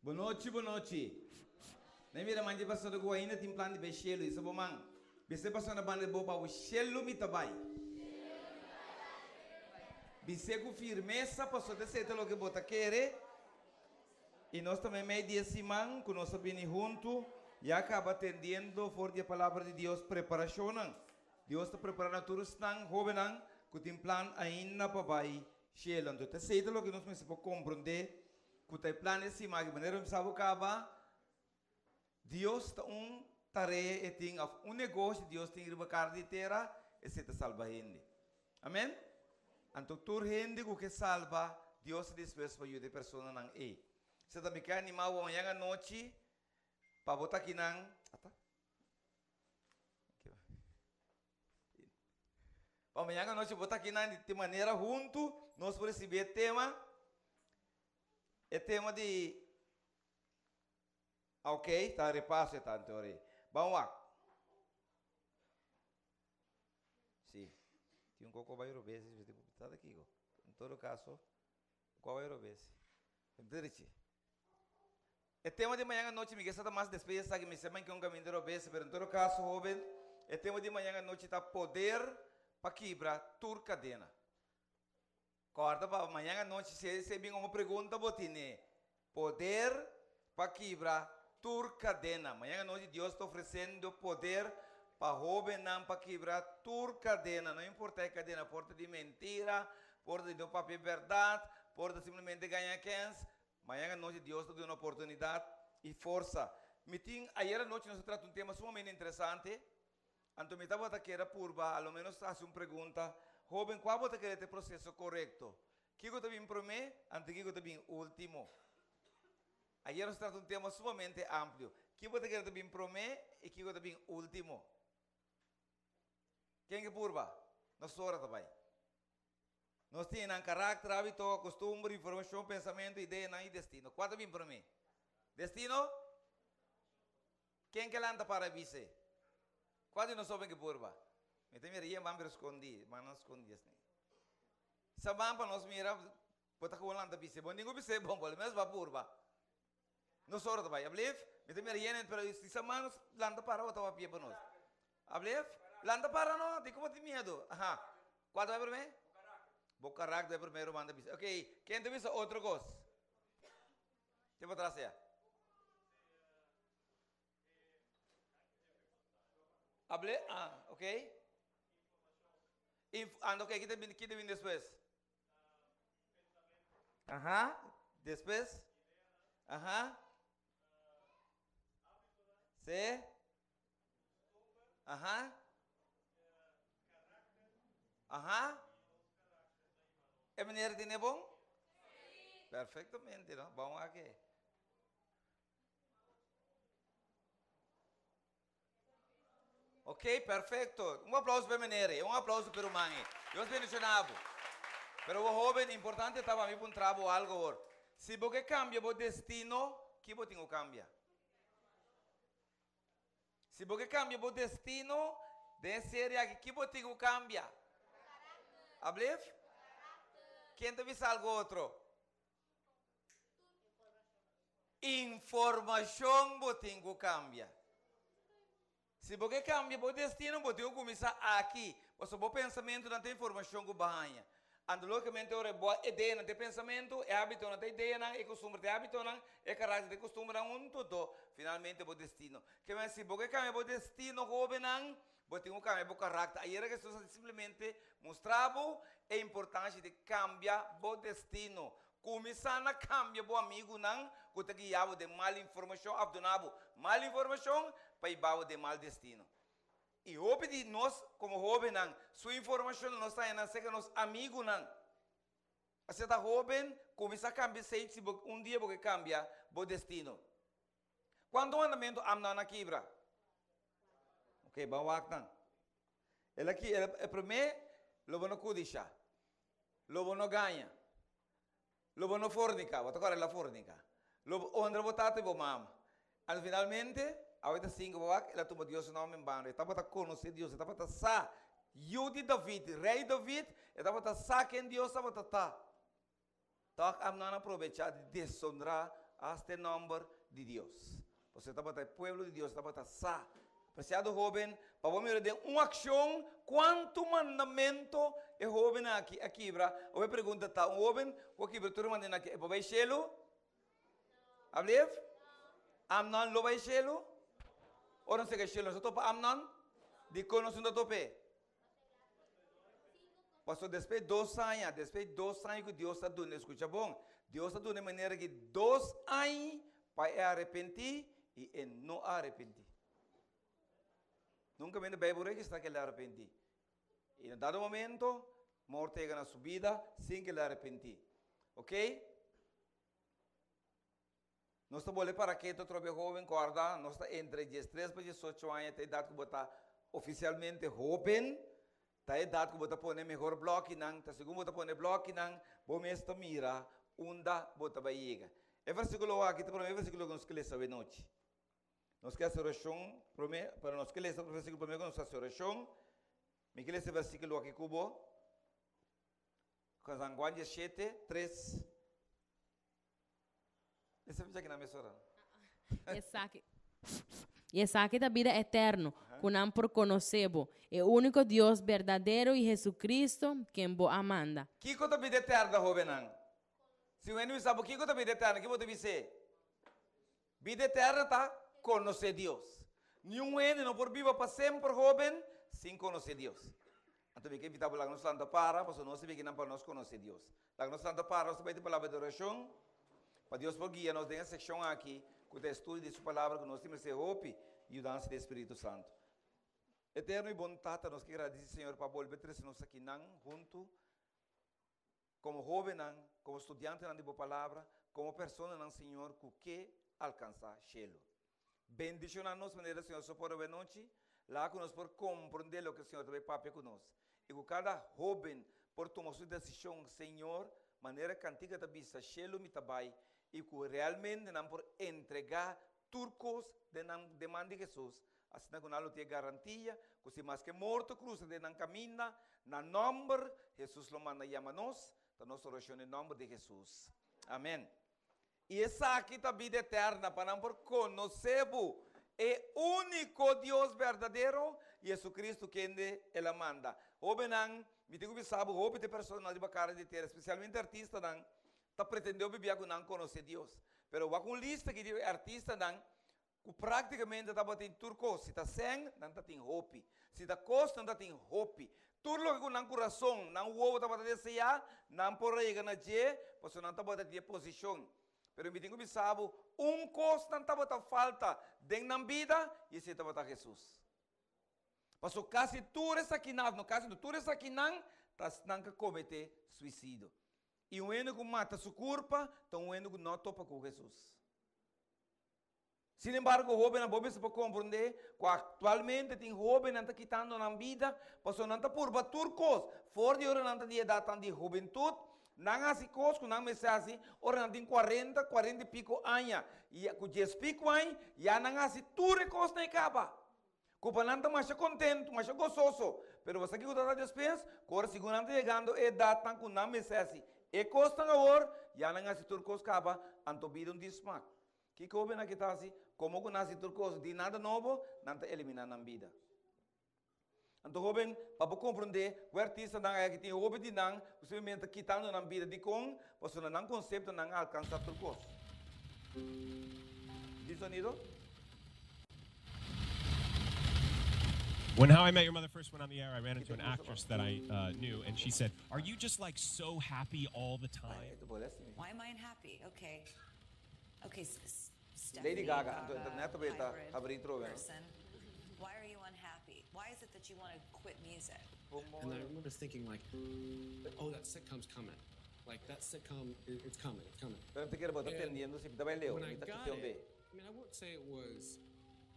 Bonochi, bonochi. Na mira man di pastor ku ainda tin plan di bai shelu. Isa bo man. Bisa e pastor na banda di bo pa bo shelu mi ta bai. Bis'é ku firmesa pasobra ta esei ta loke bo ta kere. I nos ta meimei di e siman ku nos a bini huntu ya kaba atendiendo for di e Palabra di Dios preparashonnan. Dios ta prepará na tur esnan hóbennan ku tin plan ainda pa bai shelu. Anto ta esei ta loke nos mester por komprondé ku ta e plan di e siman aki. Manera mi sa bo kaba, Dios ta un tarea e tin òf un negoshi Dios tin riba kara di tera, esei ta salba hende. Amen? Anto tur hende ku ke salba, Dios ta dispuesto pa yuda e personanan ei. Esei ta mi ke animá bo mañan anochi pa bo ta akinan. Ata. Pa mañan anochi bo ta akinan di manera huntu nos por risibí e tema, e tema di Ok, ta repaso e tanto ora ei. Ban wak. Sí. Tin un koko bai robes, ta di kiko? En todo caso, kua bai robes. Dirichi. E tema di mañan anochi, mi ke sa ta mas despues di esaki, mi sa men ke un kaminda robes, pero en todo caso, hoben, e tema di mañan anochi ta poder pa kibra tur kadena. Kòrda pa mañan anochi si si bin un pregunta bo tine poder pa kibra tur kadena. Mañan anochi Dios ta ofresiendo poder pa hóbennan pa kibra tur kadena, no importa e kadena por ta di mentira, por ta di no papia bèrdat, por ta simplemente gaña kens. Mañan anochi Dios ta duna oportunidat i forsa. Mi tin ayer anochi nos a trata un tema sumamente interesante. Anto mi tabata kere purba a lo menos hasi un pregunta, Hoben, kua bo ta kere ta e proseso korekto? Kiko ta bin promé, anto kiko ta bin último? Ayer nos trata un tema sumamente amplio. Kiko bo ta kere ta bin promé i kiko ta bin último? Ken ke purba? Nos ora ta bai. Nos tin nan karakter, hábito, kostumber, informashon, pensamentu, ideanan i destino. Kua ta bin promé? Destino? Ken ke lanta para bis'é? Kua di nos hoben ke purba? Mi ta mira yen ban pero skondi, mannan skondi esnan. Sa ban pa nos mira, bo ta gewoon lanta bis'é. Bo ningu bis'é bon, por lo menos bo a purba. Nos ora ta bai. Ablef? Mi ta mira yen pero si sa man lanta para bo ta papia pa nos. Ablef? Lanta para no, di como tin miedo. Aha. Kua ta bai promé? Bo karakter bai primero manda bisa. Ok, ken ta bisa otro kos? Te pa tras ya. Hable? Ah, ok. Inf ah, ok, ki ta bin, ki ta bin despues? Aha, despues? Aha. Sí. Aha. Aha. E meneer tiene bon? Perfectamente, no? Vamos a qué. Ok, perfecto. Un aplauso pa meneer, un aplauso pa ruman. Dios bendiciona bo. Pero bo joven, importante ta pa mi puntra bo algo hoor. Si bo ke cambia bo destino, ki bo tin ku cambia? Si bo ke cambia bo destino, den e serie aki, ki bo tin ku cambia? Ablif? Ken ta bisa algo otro? Informashon bo tin ku kambia. Si bo ke kambia bo destino, bo tin ku kuminsá aki, pasobra bo pensamentunan ta informashon ku bo a haña. Anto lógikamente ora bo ideanan ta e pensamentu, e hábitonan ta e ideanan, e kustumber ta e hábitonan, e karakter ta e kustumbernan, un todo, finalmente bo destino. Ke men si bo ke kambia bo destino, hóbennan, bo tin ku kambia bo karakter. Ayera Hesus a simplemente mustra bo e importansha di kambia bo destino. Kuminsá na kambia bo amigunan ku ta guia bo den mal informashon òf duna bo mal informashon pa hiba bo den mal destino. I hopi di nos komo hóbennan su informashon nos ta haña nan serka nos amigunan. Asina ta hóben, kuminsá kambia esei si bo un dia bo ke kambia bo destino. Kuantu mandamentu Amnon a kibra? Ok, ban wak nan. El a ki, e promé, lo bo no kudishá. Lo bo no gaña. Lo bo no forniká. Bo ta kòrda el a forniká. Lo bo honra bo tata i bo mama. Anto finalmente, awe ta sinku bo wak, el a tuma Dios su nòmber en bano. E tabata konosé Dios, e tabata sa. Yu di David, rei David, e tabata sa ken Dios tabata ta. Tòg Amnon a probechá di desonrá Hasta e nòmber di Dios. Pasobra tabata e pueblo di Dios tabata sa. Apresiado hóben, pa bo mira den un akshon kuantu mandamentu e hóben aki a kibra. Awor e pregunta ta, un hóben ku a kibra tur e mandamentu aki, e por bai shelu? Ablief? Amnon lo bai shelu? Ora nos yega shelu, nos ta topa Amnon? Dikon nos no ta top'é? Pasobra despues di dos aña, despues di dos aña ku Dios a duna, skucha bon, Dios a duna e manera ki dos aña pa e arepentí i e no a arepentí. Nunka mi na Beibel registrá ku el a arepentí. I na dado momento, morto a yega na su bida sin ku el a arepentí. Oké? Nos ta bolbe para keto atrobe hoben, corda, nos ta entre diestres pa diesocho aña ta edad cu bo ta oficialmente hoben, ta edad cu bo ta pone mehor blokinan, ta segun bo ta pone blokinan, bo mes ta mira unda bo ta bay yega. E versiculo aki ta prome versiculo cu nos ke lesa awe nochi. Nos ke haci oracion prome, pero nos ke lesa versiculo prome cu nos haci oracion. Mi ke lesa e versiculo aki cu bo, San Juan diesshete, tres. Ese fecha ki nan mesora. Esaki, i esaki ta bida eterno, ku nan por konosé bo, e úniko Dios berdadero i Jesucristo, ken bo a manda. Kiko ta bida eterno, hóbennan? Si un hende bisa bo kiko ta bida eterno, ki bo ta bis'é? Bida eterno ta konosé Dios. Niun hende no por biba pa semper, hóben, sin konosé Dios. Anto mi ke invitá bo laga nos lanta para, pasobra nos ta bikinan pa nos konosé Dios. Laga nos lanta para, nos ta bai tin palabra di orashon, pa Dios por guia nos den e sekshon aki ku ta estudio di Su Palabra ku nos tin mester hopi yudansa di e Spiritu Santu. Eterno i bon Tata, nos ke gradisí Señor pa bolbe trese nos akinan huntu komo hóbennan, komo studiantenan di Bo Palabra, komo personanan, Señor, ku ke alkansá shelu. Bendishoná nos manera Señor so por awe nochi, laga ku nos por komprondé loke Señor ta bai papia ku nos i ku kada hóben por tuma su desishon, Señor, manera kantika ta bisa, shelu mi ta bai, i ku realmente nan por entregá tur kos den nan den man di Hesus, asina ku nan lo tin e garantia ku si maske morto krusa den nan kaminda, na nòmber Hesus lo manda yama nos, ta nos orashon den nòmber di Hesus. Amen. I esaki ta bida eterna, pa nan por konosé bo, e úniko Dios berdadero, i Jesucristo kende el a manda. Hóbennan, mi tin ku bisa bo, hopi di e personanan riba kara di tera, spesialmente artistanan, ta pretendé hopi bia ku nan konosé Dios. Pero wak un lista aki di e artistanan ku práktikamente tabatin tur kos. Si ta sèn, nan ta tin hopi. Si ta kos, nan ta tin hopi. Tur loke ku nan kurason, nan wowo tabata deseá, nan por a yega na dje, pasobra nan tabata di e posishon. Pero mi tin ku bisa bo, un kos nan tabata falta den nan bida, i esei tabata Hesus. Pasobra kasi tur esakinan, no kasi no, tur esakinan ta esnan ku a kometé suisidio. I un hende ku mata su kurpa ta un hende ku no a topa ku Hesus. Sin embargo, hóbennan bo mester por komprondé ku aktualmente tin hóbennan ta kitando nan bida pasobra nan ta purba tur kos. For di ora nan ta di edatnan di hubentut, nan hasi kos ku nan mester hasi ora nan tin kuarenta, kuarenta i piko aña. I ku dies piko aña ya nan hasi tur e kosnan e kaba. Ku pa nan ta masha kontentu, masha gososo. Pero bo sa kiko ta ta despues? Ku ora segun nan ta yegando e edatnan ku nan mester hasi e kosnan awor, ya nan hasi tur kos kaba, anto bida un dismak. Kiko hóbennan ki ta hasi? Komo ku nan hasi tur kos di nada nobo, nan ta eliminá nan bida. Anto hóben, pa bo komprondé ku e artistanan aya ki tin hopi di nan ku simplemente ta kitando nan bida. Dikon? Pasobra nan konsepto nan a alkansá tur kos. Di sonido? When How I Met Your Mother first went on the air, I ran into an actress that I uh, knew, and she said, Are you just like so happy all the time? Why am I unhappy? Okay. Okay, Lady Stephanie Gaga, anto e ta Gaga net tabata hybrid habrí trobe, no? person. Why are you unhappy? Why is it that you want to quit music? And I remember thinking like, oh, that sitcom's coming. Like that sitcom, it's coming, it's coming. Pero mi ta kere bo ta And tendiendo si mi ta bai leu, when I mi ta got chiftea un it, be. I mean, I won't say it was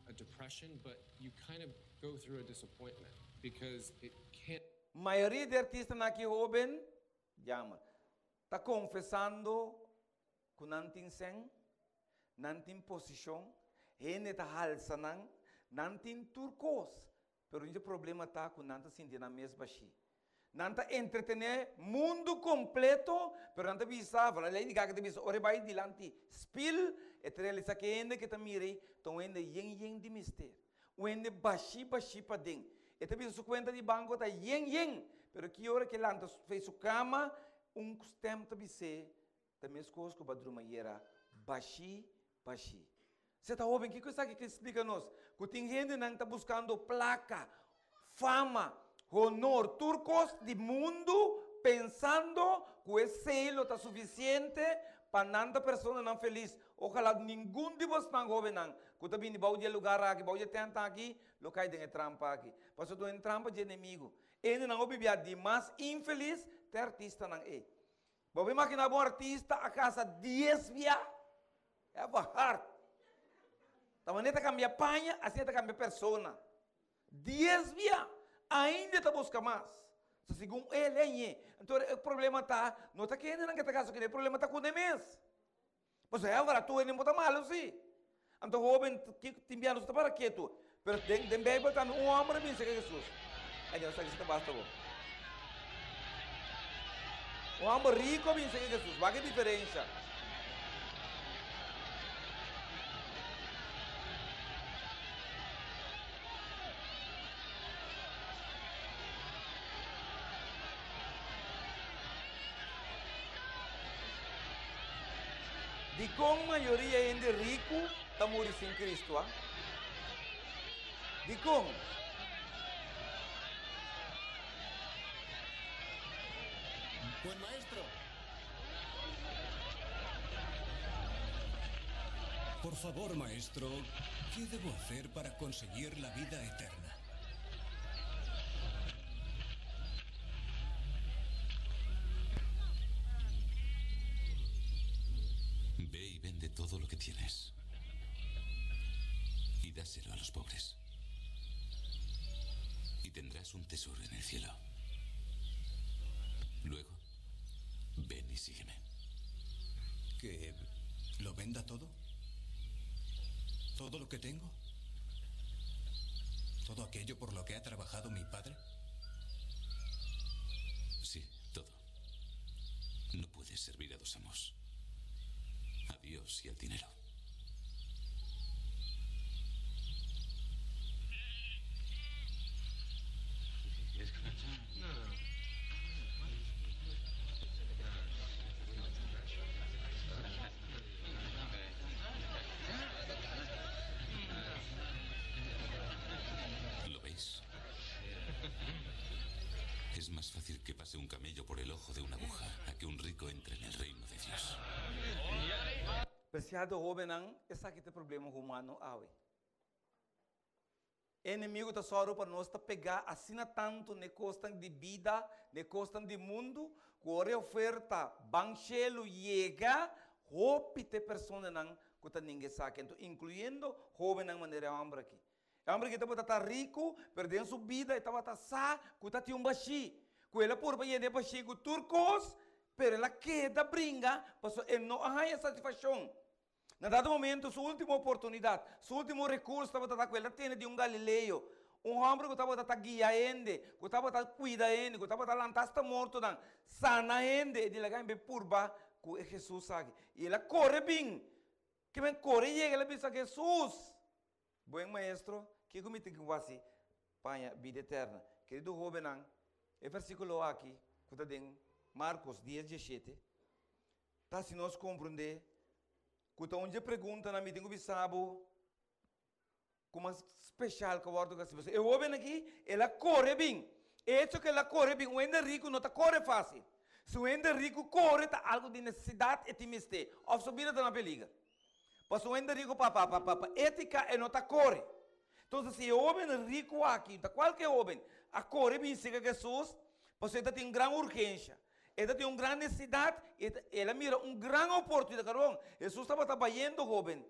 a depression, but you kind of go through a disappointment because it can't Mayoria di artistanan aki hoben, jammer, ta confesando Ku nan tin sèn, nan tin posishon, hende ta halsa nan, nan tin tur kos, pero dje problema ta ku nan ta sinti nan mes bashí. Nan ta entretené mundu kompleto, pero nan ta bisa, vala Lady Gaga ta bisa, ora e bai dilanti spil, e ta realisá ku e hende ke ta mira ei ta un hende yen yen di mester, un hende bashí bashí paden. E ta bisa su kuenta di banko ta yen yen, pero ki ora ku e lanta fei su kama, un stèm ta bis'é, Ta meskos ku bo a druma yera bashí bashí. Se ta hóben, kiko esaki ke splika nos? Ku tin hendenan ta buskando plaka, fama, honor, tur kos di mundu pensando ku esei lo ta sufisiente pa nan ta personanan felis. Ojalá ningun di bosnan hóbennan ku ta bini bou di e lugar aki, bou di e tènt aki, lo kai den e trampa aki. Pasobra ta un trampa di enemigu. Hendenan hopi bia di mas infelis ta e artistanan ei. Bo por imaginá bo un artista a kasa dies bia? Have a heart. Ta manera ta kambia paña, asina ta kambia persona. Dies bia, ainda e ta buska mas. So segun el e ñe. Anto e problema ta, no ta kendenan ke ta kasa kuné, e problema ta kuné mes. Pasobra e ora tur hende bo ta malu si. Anto hoben tin bia nos ta para ketu. Pero den den Bijbel tambe un homber a bin serka Jesus. Ay Dios sa ki si ta basta bo. Un homber rico a bin serka Jesus. Wak e diferensha. Dikon mayoria hende riku ta muri sin Kristu, a? Dikon? Buen maestro. Por favor, maestro, ¿qué debo hacer para conseguir la vida eterna? Ve y vende todo lo que tienes. Y dáselo a los pobres. Y tendrás un tesoro en el cielo. Luego, ven y sígueme. ¿Que lo venda todo? ¿Todo lo que tengo? ¿Todo aquello por lo que ha trabajado mi padre? Sí, todo. No puedes servir a dos amos. A Dios y al dinero. ¿Lo veis? Es más fácil que pase un camello por el ojo de una aguja a que un rico entre en el reino de Dios. Presiado hóbennan, esaki ta e problema humano awe. E enemigu ta sòru pa nos ta pegá asina tantu n'e kosnan di bida, n'e kosnan di mundu, ku ora e oferta ban shelu yega, hopi ta e personanan ku ta ninga esaki, anto inkluyendo hóbennan manera e hòmber aki. E hòmber aki tabata ta riku, pero den su bida e tabata sa ku ta tin un bashí, ku el a purba yena e bashí ku tur kos, pero el a keda bringa pasobra e no a haña satisfakshon. Na dado momento, su último oportunidat, su último rekurso tabata ta ku el a tene di un galileo, un hòmber ku tabata ta guia hende, ku tabata kuida hende, ku tabata lanta asta mortonan, sana hende. E di laga hende purba ku e Hesus aki. I el a kore bin. Ke men kore yega, el a bisa Hesus, Buen Maestro, kiko mi tin ku hasi pa haña bida eterna? Kerido hóbennan, e versíkulo aki ku ta den Markos dies dieshete, Ta hasi nos komprondé ku ta un dje preguntanan mi tin ku bisa bo ku mas speshal ku a wòrdu hasi. Pasobra e hóben aki, el a kore bin. E hecho ku el a kore bin, un hende riku no ta kore fásil. Si un hende riku kore ta algu di nesesidat e tin mester òf su bida ta na peliger. Pasobra un hende riku pa pa pa pa étika e no ta kore. Entonces si e hóben riku aki, ta kualke hóben, a kore bin serka Hesus, pasobra e ta tin gran urgensha. E ta tin un gran nesesidat i el a mira un gran oportunidat. Karbon, Hesus tabata bayendo hóben.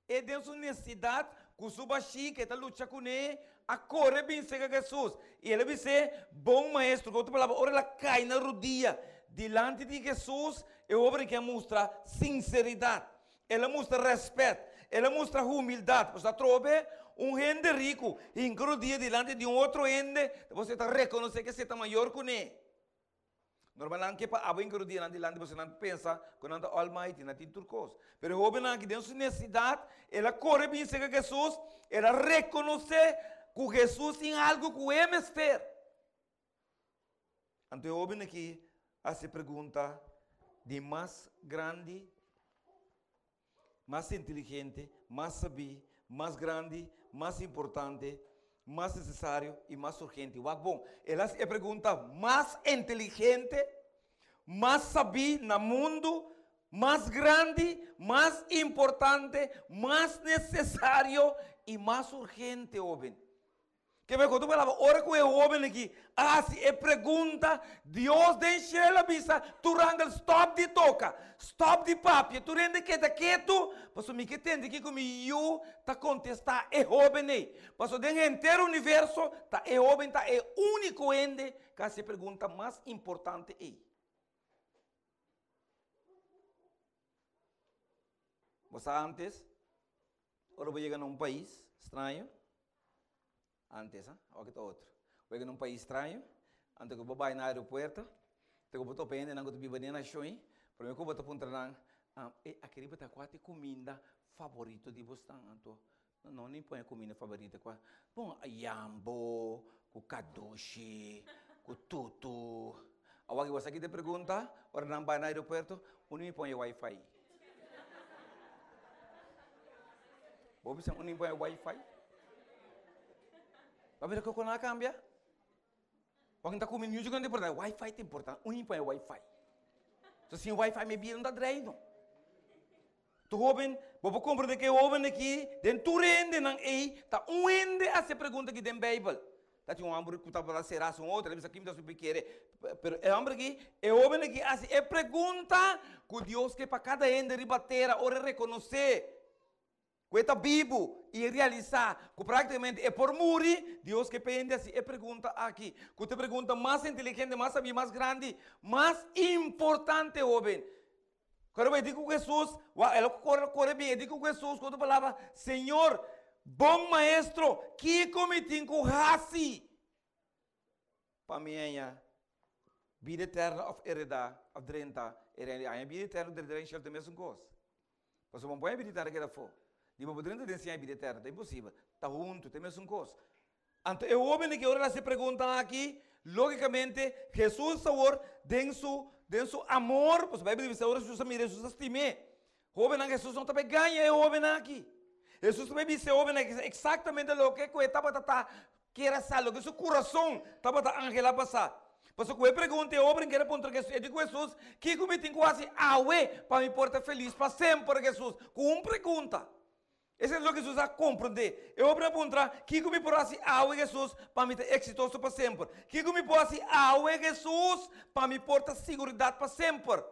E den su nesesidat, ku su bashí ku e ta lucha kuné, a kore bin serka Hesus. I el a bis'é, Bon Maestro. Ku otro palabra, ora el a kai na rudia dilanti di Hesus, e hóben aki a mustra sinseridat. El a mustra rèspèt. El a mustra humildat. Pasobra atrobe un hende riku hinka rudia dilanti di un otro hende, ta pasobra e ta rekonosé ku esei ta mayor kuné. Normal nan ke pa abo inke rudia nan dilanti pasobra nan pensa ku nan ta almighty, nan tin tur kos. Pero e hóbennan aki den su nesesidat, el a kore bin serka Hesus, el a rekonosé ku Hesus tin algu ku e mester. Anto e hóben aki hasi e pregunta di mas grandi, mas inteligente, mas sabí, mas grandi, mas importante, mas necesario i mas urgente. Wak bon, el hasi e pregunta mas inteligente, mas sabí na mundu, mas grandi, mas importante, mas necesario i mas urgente, hóben. Ke me ku palabra, ora ku e hóben aki a hasi e pregunta, Dios den shelu a bisa tur angel, stòp di toka, stòp di papia, tur hende keda ketu, pasobra mi ke tende kiko mi yu ta kontestá e hóben ei. Pasobra den henter universo ta e hóben ta e úniko hende ku a hasi e pregunta mas importante ei. Bo sa antes, ora bo yega na un pais straño, antes ha, awor ta otro, bo yega na un pais straño, anto ku bo bai na aeropuerto, te ku bo topa hendenan ku ta biba den e nashon ei, prome ku bo ta puntra nan, e aki riba ta kua ta e kuminda favorito di bosnan? Anto, no ni pone kuminda favorito kua, bon, yambo, ku kadushi, ku tutu. Awor aki bo sa ki ta e pregunta, ora nan bai na aeropuerto, unda mi pone e wifi? Bo bisa unda mi pone e wifi? Bo a mira kiko nan a kambia? Wak ta kumi music no ta importa, wifi ta importa, unda mi pone e wifi? So sin wifi mi bida no ta drei no. Tu hoben, bo por comprende ke hoben aki, den tur hendenan ei, ta un hende a hasi e pregunta aki den Bijbel. Ta tin un homber ku tabata sera su otro, el a bisa ki mi ta supi kere. Pero e homber aki, e hoben aki a hasi e pregunta ku Dios ke pa kada hende riba tera ora e rekonosé ku e ta bibu i e realisá ku práktikamente e por muri, Dios ke pa e hende hasi e pregunta aki, ku ta e pregunta mas inteligente, mas sabí, mas grandi, mas importante, hoben. Kore bai di ku Hesus, wak el a kore kore bin e di ku Hesus ku otro palabra, Señor, bon maestro, kiko mi tin ku hasi pa mi haña bida eterno òf heredá òf drenta e reino di Haña bida eterno drenta den shelu ta e mesun kos. Pasobra bo no por haña bida eterno keda afó. Di bo por drenta den sin haña bida eterno, ta imposibel. Ta huntu, ta e mesun kos. Anto e hóben aki ora el hasi e pregunta aki, lógikamente Hesus awor den su den su amor, pasobra Beibel ta bisa ora Hesus a mira Hesus a stim'é. Hóbennan Hesus no ta bai gaña e hóbennan aki. Hesus ta bai bisa e hóbennan aki eksaktamente loke ku e tabata ta kier a sa, loke su kurason tabata anhelá pa sa. Pasobra ku e pregunta e hóben kier a puntra Hesus, e di ku Hesus, Kiko mi tin ku hasi awe pa mi por ta felis pa semper, Hesus? Ku un pregunta. Esei ta loke Hesus a komprondé. E hopi a puntra, Kiko mi por hasi awe, Hesus, pa mi ta eksitoso pa semper? Kiko mi por hasi awe, Hesus, pa mi por ta siguridat pa semper?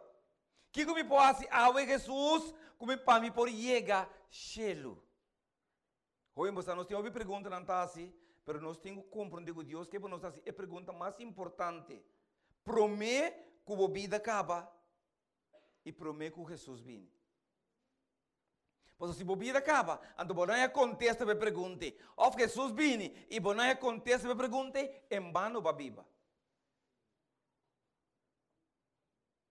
Kiko mi por hasi awe, Hesus, ku mi pa mi por yega shelu? Hopi bo sa, nos tin hopi preguntanan ta hasi, pero nos tin ku komprondé ku Dios ke pa nos hasi e pregunta mas importante promé ku bo bida kaba i promé ku Hesus bini. Pasobra si bo bida kaba, anto bo no haña kontesta pa e pregunta ei. Òf Hesus bini i bo no haña kontesta pa e pregunta ei, en bano bo a biba.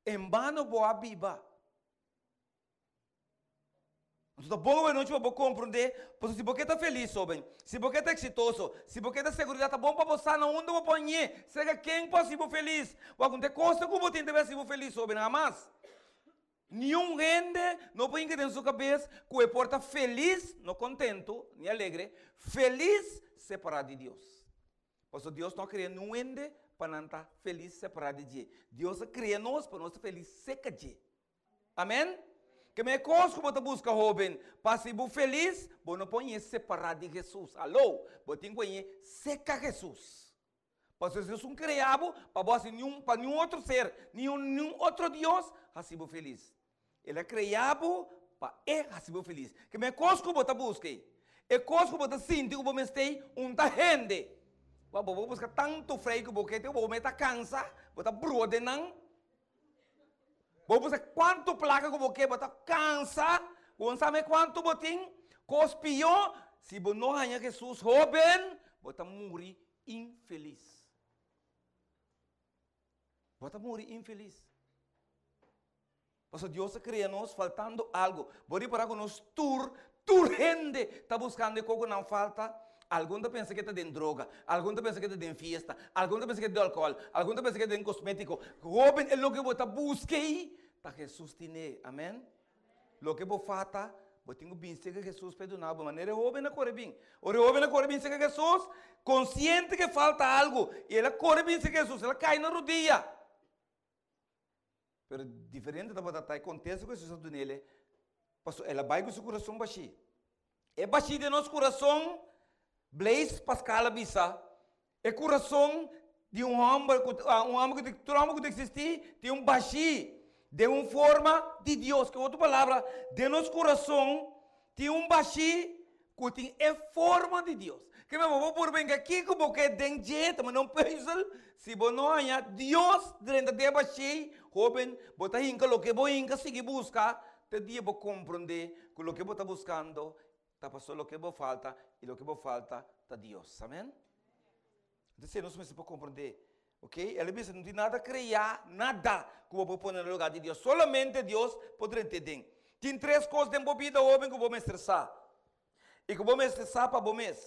En bano bo a biba. Anto ta bon awe nochi pa bo komprondé, pasobra si bo ke ta felis, hóben, si bo ke ta eksitoso, si bo ke ta seguridat, ta bon pa bo sa na unda bo por hañ'é, serka ken por hasi bo felis. Wak, un ta e kosnan ku bo tin ta bai hasi bo felis, hóben, hamas. Niun hende no por hinka den su kabes ku e por ta felis, no kontentu ni alegre, felis separá di Dios. Pasobra Dios no a krea niun hende pa nan ta felis separá di dje. Dios a krea nos pa nos ta felis seka dje. Amen? Ke men e kos ku bo ta buska, hóben, pa hasi bo felis, bo no por hañ'é separá di Hesus. Aló! Bo tin ku hañ'é seka Hesus. Pasobra si Dios un krea bo, pa bo hasi niun, pa niun otro ser, niun, niun otro dios hasi bo felis. El a krea bo pa E hasi bo felis. Ke men e kos ku bo ta buska ei, e kos ku bo ta sinti ku bo mester ei, un ta hende. Bo bo buska tantu frei ku bo ke te bo mester ta kansa, bo ta brua den nan. Bo buska kuantu plaka ku bo ke, bo ta kansa, bo no sa me kuantu bo tin. Kos pió, si bo no haña Hesus hóben, bo ta muri infelis. Bo ta muri infelis. Pasobra Dios a krea nos faltando algo. Bo ripará ku nos tur, tur hende ta buskando e kos ku nan falta. Algun ta pensa ke ta den droga, algun ta pensa ke ta den fiesta, algun ta pensa ke ta den alkohòl, algun ta pensa ke ta den kosmétiko. Hóben, e loke bo ta buska ei ta Hesus tine. Amèn. Loke bo fata, bo tin ku bin serka Hesus pa e duna bo. Manera e hóben a kore bin. Ora e hóben a kore bin serka Hesus, konsiente ke falta algu, i el a kore bin serka Hesus, el a kai na rudia. Pero diferente tabata ta e kontesto ku Hesus a dun'el, pasobra el a bai ku su kurason bashí. E bashí den nos kurason, Blaise Pascal a bisa, e kurason di un hòmber ku un hòmber ku ta tur hòmber ku ta eksistí tin un bashí den un forma di Dios. Ku otro palabra, den nos kurason tin un bashí Ku tin e forma di Dios. Ke men bo por purba enka kiko bo ke den dje ta manda un pùzel, si bo no haña Dios drenta den e bashei, hóben, bo ta hinka loke bo hinka sigui buska te dia bo komprondé ku loke bo ta buskando ta pasobra loke bo falta i loke bo falta ta Dios. Amen? Entonces nos mester por komprondé, ok? El a bisa no tin nada kreá, nada ku bo por pone na lugá di Dios. Solamente Dios por drent'é den. Tin tres kos den bo bida hóben ku bo mester sa i ku bo mester sa pa bo mes.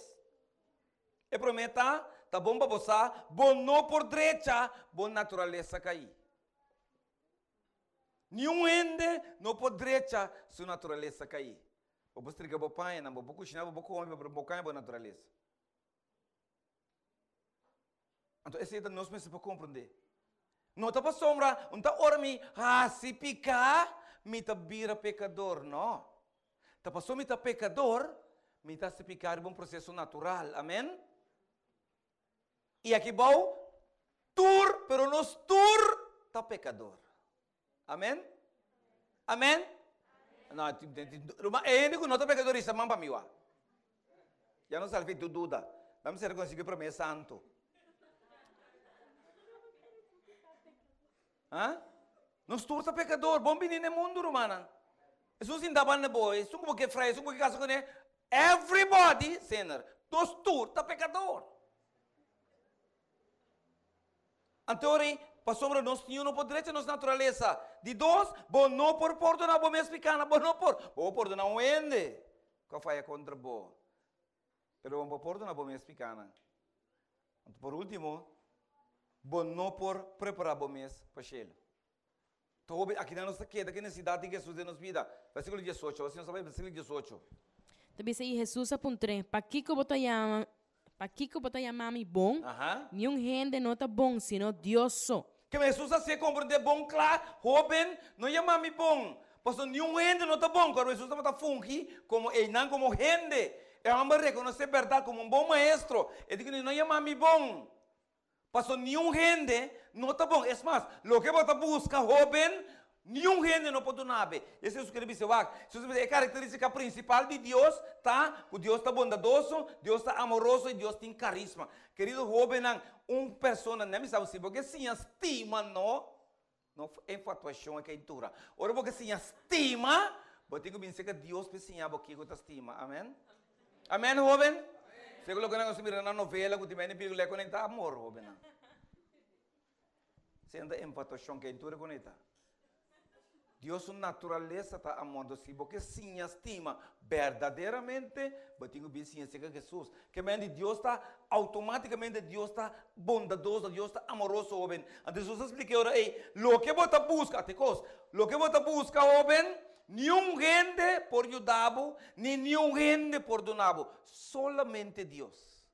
E promé ta, ta bon pa bo sa, bo no por drecha bo naturalesa kaí. Niun hende no por drecha su naturalesa kaí. Bo por strika bo pañanan, bo por kushiná, bo por kome, pero bo kaña bo naturalesa. Anto esei ta nos mester por komprondé. No ta pasobra un ta ora mi hasi piká, mi ta bira pekador. No. Ta pasobra mi ta pekador, mi ta hasi piká riba un proseso natural. Amen? I aki bou, tur, pero nos tur ta pekador. Amen? Amen? No, ruman, e hende ku no ta pekador hisa man pa mi wak. Ya no sali tu duda. Dame ser rekonosí ku e promé santo. Ha? Nos tur ta pekador. Bon bini na e mundu, rumannan. Esun sinta banda bo, esun ku bo ke frai, esun ku bo ke kasa kuné. Everybody sinner. Nos tur ta pekador. Anto ora pasobra nos niun no por drecha nos naturalesa. Di dos, bo no por pordoná bo mes pikánan, bo no por. Bo por pordoná un hende ku a faya kontra bo, pero bo no por pordoná bo mes pikánan. Anto por último, bo no por prepará bo mes pa shelu. Ta hopi akinan nos ta keda ku e nesesidat di Hesus den nos bida. Versíkulo diesocho, Awor si nos ta bai versíkulo diesocho. Ta bisa, I Hesus a puntr'é, Pakiko bo ta yama, pakiko bo ta yama mi bon? Niun hende no ta bon sino Dios so. Kema Hesus a hasié komprendé bon kla, Hóben, no yama mi bon, pasobra niun hende no ta bon. Kòrda Hesus tabata fungi komo einan komo hende. E hòmber rekonosé bèrdat komo un bon maestro. E di ku no yama mi bon. Paso niun hende no ta bon. Es mas, loke bo ta buska, hóben, niun hende no por duna bo. Esei Hesus kere bisa wak. Hesus a bisa e karakterístika prinsipal di Dios ta ku Dios ta bondadoso, Dios ta amoroso i Dios tin karisma. Kerido hóbennan, un persona, nan bisa bo, si bo ke siña stima no, no enfatuashon e keintura. Ora bo ke siña stima, bo tin ku bin serka Dios pa e siña bo kiko ta stima. Amen. Amen, hóben? Segun loke nan a mira na novela ku tin bini pelíkula e konekta amor, hóbennan. Senta enfatuashon keintura konekta. Dios su naturalesa ta amor. Entonces, si bo ke siña stima berdaderamente, bo tin ku bin siña aserka Hesus. Ke men di Dios ta automáticamente Dios ta bondadoso, Dios ta amoroso, hóben. Anto Hesus a splika e ora ei, loke bo ta buska, ate kos, loke bo ta buska, hóben, niun hende por yuda bo, ni niun hende por duna bo, solamente Dios.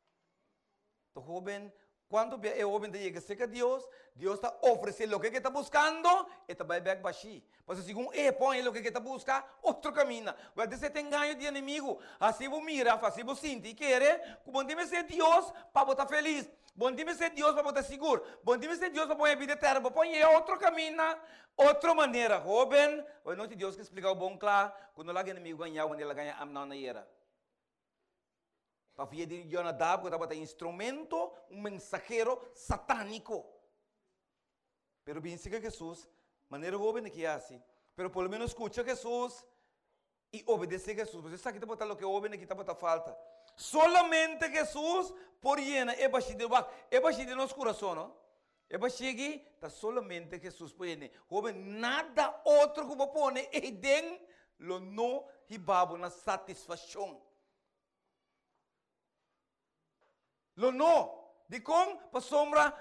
Ta hóben, kuantu bia e hóben ta yega serka Dios, Dios ta ofresé loke ku e ta buskando, e ta bai bèk bashí. Pasobra segun e pon e loke ku e ta buska, otro kaminda. Wèl, esei ta engaño di enemigu. Hasi bo mira, hasi bo sinti i kere ku bo no tin mester Dios pa bo ta felis. Bo no tin mester Dios pa bo ta sigur. Bo no tin mester Dios pa bo haña bida eterno. Bo por haña otro kaminda, otro manera. Hóben, awe nochi Dios ke splika bo bon kla ku no laga enemigu gaña bo manera el a gaña Amnon ayera. Pa via di Jonadab ku tabata instrumento, un mensahero satániko. Pero bin siga Hesus, manera hóben aki hasi. Pero por lo menos skucha Hesus i obedesé Hesus. Pasobra esaki tabata loke hóben aki tabata falta. Solamente Hesus por yena e bashí den wak, e bashí den nos kurason, no? E bashigi ta solamente Jesus por yene. Hoben, nada otro ku bo pone eiden lo no hiba bo na satisfakshon. Lo no. Dikon? Pasobra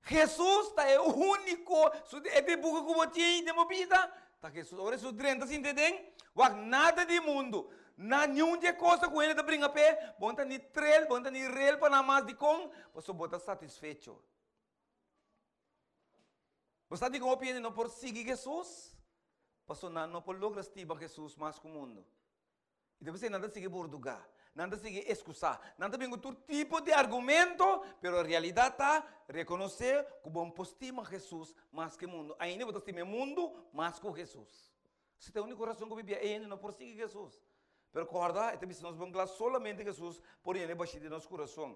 Jesus ta e úniko, su e dibuho ku bo tin den bo bida ta Jesus. Ora Jesus drenta sinti den, wak nada di mundu, na niun di e kosa ku hende ta bringa p'e, bo no ta ni trel, bo no ta ni rel pa nan mas. Dikon? Pasobra bo ta satisfecho. Bo sa dikon hopi hende no por sigui Jesus? Pasobra nan no por logra stima Jesus mas ku mundu. I ta bisa nan ta sigui bordugá, nan ta sigui eskusá, nan ta bin ku tur tipo di argumento, pero realidat ta rekonosé ku bo por stima Hesus mas ku e mundu. Ainda bo ta stima e mundu mas ku Hesus. Esei ta e úniko rason ku bibia e hende no por sigui Hesus. Pero kòrda, e ta bisa nos bon kla, solamente Hesus por yena e bashí den nos kurason.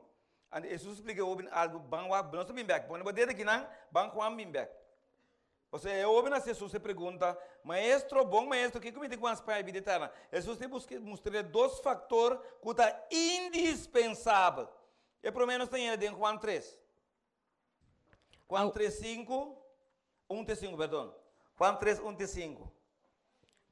Anto Hesus a splika e hóben algu, ban wak, nos ta bin bèk, pone bo dedo akinan, ban Juan bin bèk. Pasobra e hóben hasi Hesus e pregunta, Maestro, bon maestro, kiko mi tin ku hasi pa haña bida eterna? Hesus tin buska mustr'é dos faktor ku ta indispensabel. E promé nos ta haña den Juan tres. Juan tres sinku, un te sinku, perdon. Juan tres, un te sinku.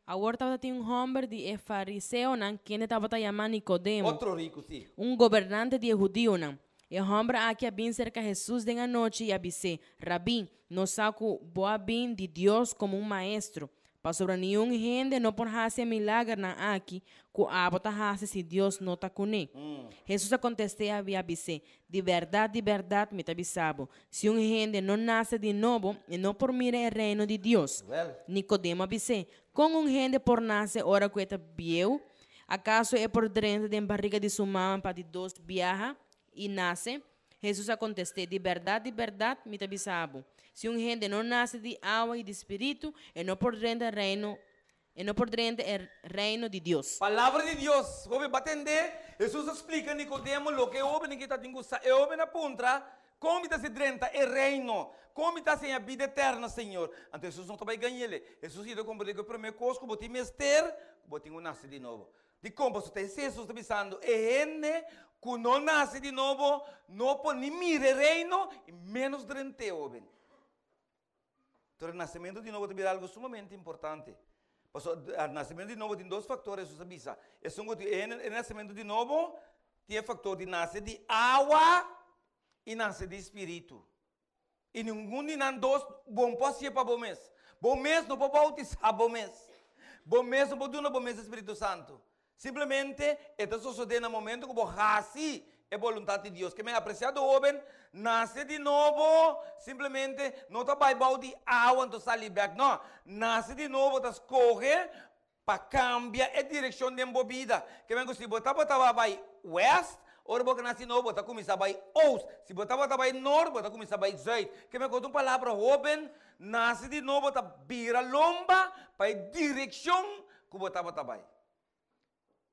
Awor tabata tin un hòmber di e fariseonan kende tabata yamá Nikodemo, Otro riku, sí. un gobernante di e hudionan. E hòmber aki a bin serka Hesus den anochi i a bis'é, Rabí, nos sa ku bo a bin di Dios komo un maestro, pasobra niun hende no por hasi e milagernan aki ku abo ta hasi si Dios no ta kuné. Hesus a kontest'é i a bis'é, Di bèrdat, di bèrdat, mi ta bisa bo, si un hende no nase di nobo, e no por mira e Reino di Dios. Nikodemo a bis'é, Kon un hende por nase ora ku e ta bieu? Akaso e por drenta den bariga di su mama pa di dos biaha i nase? Hesus a kontest'é, Di bèrdat, di bèrdat, mi ta bisa bo, si un hende no nase di awa i di spiritu, e no por drenta Reino E no por drenta e Reino di Dios. Palabra di Dios, hopi ba tende, Hesus a splika Nikodemo loke e hobennan ki ta tin ku sa. E hoben a puntra, Kon mi ta hasi drenta e Reino? Kon mi ta hasi haña bida eterno, Señor? Anto Hesus no ta bai gañ'el. Hesus yeda komprendé ku e promé kos ku bo tin mester, ku bo tin ku nase di nobo. Dikon? Pasobra ta esei Hesus ta bisando, e hende ku no nase di nobo no por ni mira e Reino i ménos drent'é, hoben. Entonces, nacimiento di nobo ta bira algo sumamente importante. Pasobra nacimiento di nobo tin dos factor, Hesus a bisa. Esun cu tin e nacimiento di nobo tin e factor di nace di awa y nace di spiritu. Y ningun di nan dos bo no por hacié pa bo mes. Bo mes no por bautisa bo mes. Bo mes no por duna bo mes e Spiritu Santo. Simplemente e ta sosodé na momento ku bo hasi e boluntat di Dios. Ke men apresiado hóben, nase di nobo simplemente no ta bai bou di awa anto sali bèk. No, nase di nobo ta skohe pa kambia e direkshon den bo bida. Ke men ku si bo tabata bai wèst, ora bo nase di nobo bo ta kuminsá bai ost. Si bo tabata bai nort, bo ta kuminsá bai zùit. Ke men ku otro palabra hóben, nase di nobo ta bira lomba pa e direkshon ku bo tabata bai.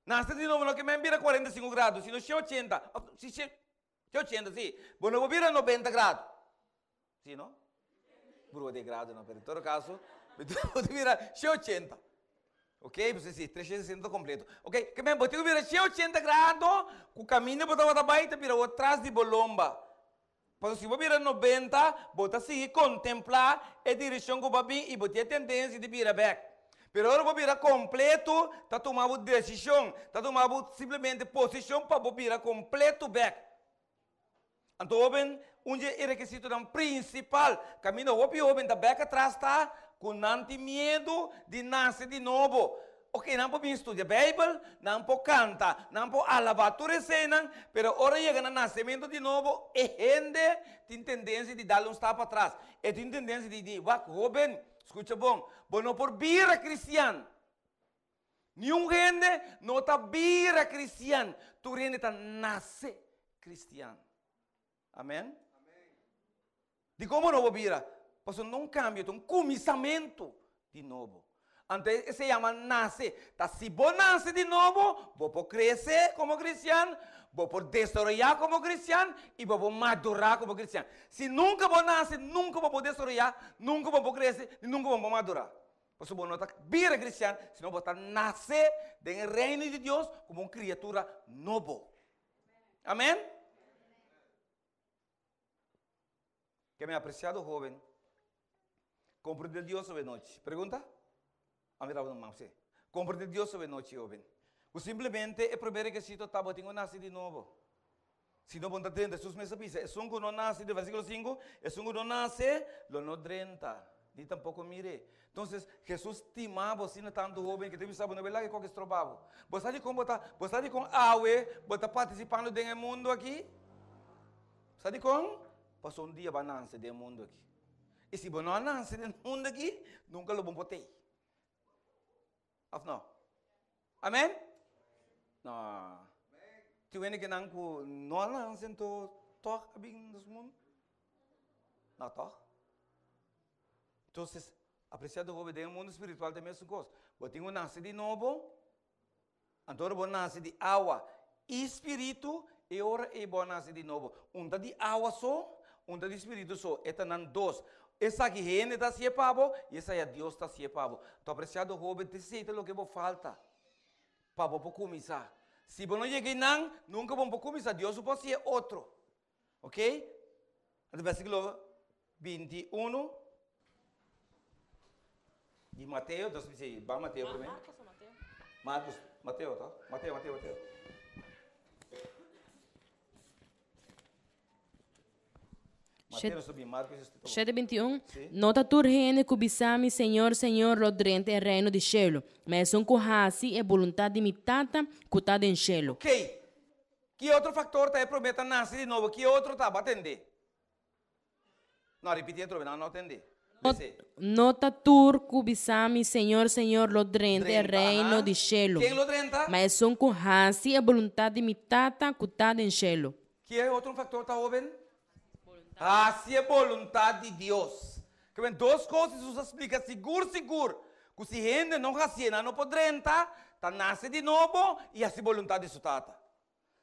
Nase di nobo no ke men bira 45 grado, sino 180. Si, 180, si. Bo no por bira 90 grado. Si, no? Brua de grado, no, pero en todo caso, bo ta bira 180. Ok, pues si, 360 completo. Ok, ke men bo tin ku bira 180 grado, ku kaminda bo tabata bai ta bira bo tras di bo lomba. Pasobra si bo bira 90, bo ta sigui kontemplá e direkshon ku bo a bin i bo tin e tendensia di bira bèk. Pero ora bo bira kompleto, ta tuma bo desishon, ta tuma bo simplemente posishon pa bo bira kompleto bèk. Anto hóben, un di e rekisitonan prinsipal kaminda hopi hóben ta bèk atras ta ku nan tin miedu di nase di nobo. Ok, nan por bin studia Bijbel, nan por canta, nan por alaba tur eseinan, pero ora yega na nacemento di nobo, e hende tin tendencia di dal un stap atras. E tin tendencia di di, wak, hoben, scucha bon, bo no por bira cristian. Niun hende no ta bira cristian, tur hende ta nace cristian. Amen? Dikon bo no por bira? Pasobra no un kambio, ta un kuminsamentu di nobo. Anto esei yama nase. Ta si bo nase di nobo, bo por krese komo kristian, bo por desaroyá komo kristian i bo por madurá komo kristian. Si nunka bo nase, nunka bo por desaroyá, nunka bo por krese i nunka bo por madurá. Pasobra bo no ta bira kristian, sino bo ta nase den e Reino di Dios komo un kriatura nobo. Amen? Ke mi apresiado hoben, komprende Dios awe nochi. Pregunta? A mira bo man, si. Komprende Dios awe nochi, hoben. Ku simplemente e promé rekisito ta bo tin ku nase di nobo. Si no bo no ta drenta, Hesus mes a bisa, esun ku no nase, den versíkulo sinku, esun ku no nase lo no drenta, ni tampoko mir'é. Entonces, Hesus stima bo asina tantu, hoben, ke ta bisa bo no bai laga e koke stroba bo. Bo sa dikon bo ta, bo sa dikon awe bo ta partisipando den e mundu aki? Sa dikon? Pasobra un dia bo a nase den e mundu aki. I si bo no a nase den e mundu aki, nunka lo bo por t'ei. Of no? Amen? No. Tin wende kinan ku no a nase anto tòg a bin nos mundu? No tòg? Entonces, apresiado hoben, den e mundu spiritual ta e mesun kos. Bo tin ku nase di nobo, anto ora bo nase di awa i spiritu, e ora ei bo a nase di nobo. Un ta di awa so, un ta di spiritu so, e ta nan dos. Esaki hende ta hasié pa bo i esaya Dios ta hasié pa bo. To apresiado hoben, ta esei ta loke bo falta pa bo por kuminsá. Si bo no yega einan, nunka bo no por kuminsá. Dios no por hasié otro. Ok? Anto versíkulo 21 di Mateo, nos bisa ban Mateo primero. Marcos o Mateo? Marcos, Mateo, to? Mateo, Mateo, Mateo. Mateo nos bin, Marcos es to. 7:21 Sí. No ta tur hende ku bisa mi, Señor, Señor, lo drenta e reino di shelu, ma esun ku hasi e boluntat di mi Tata ku ta den shelu. Ok. Ki otro factor ta e prome ta nace di nobo? Ki otro ta? Bo a tende? No, ripiti atrobe, nan no a tende. Lese. No ta tur ku bisa mi, Señor, Señor, lo drenta e Drenta, reino aha. di shelu, Ken lo drenta? ma esun ku hasi e boluntat di mi Tata ku ta den shelu. Ki e otro factor ta, hoben? Hasi e boluntat di Dios. Ke men dos kos Hesus a splika sigur sigur, ku si hende no hasié nan no por drenta, ta nase di nobo i hasi boluntat di su Tata.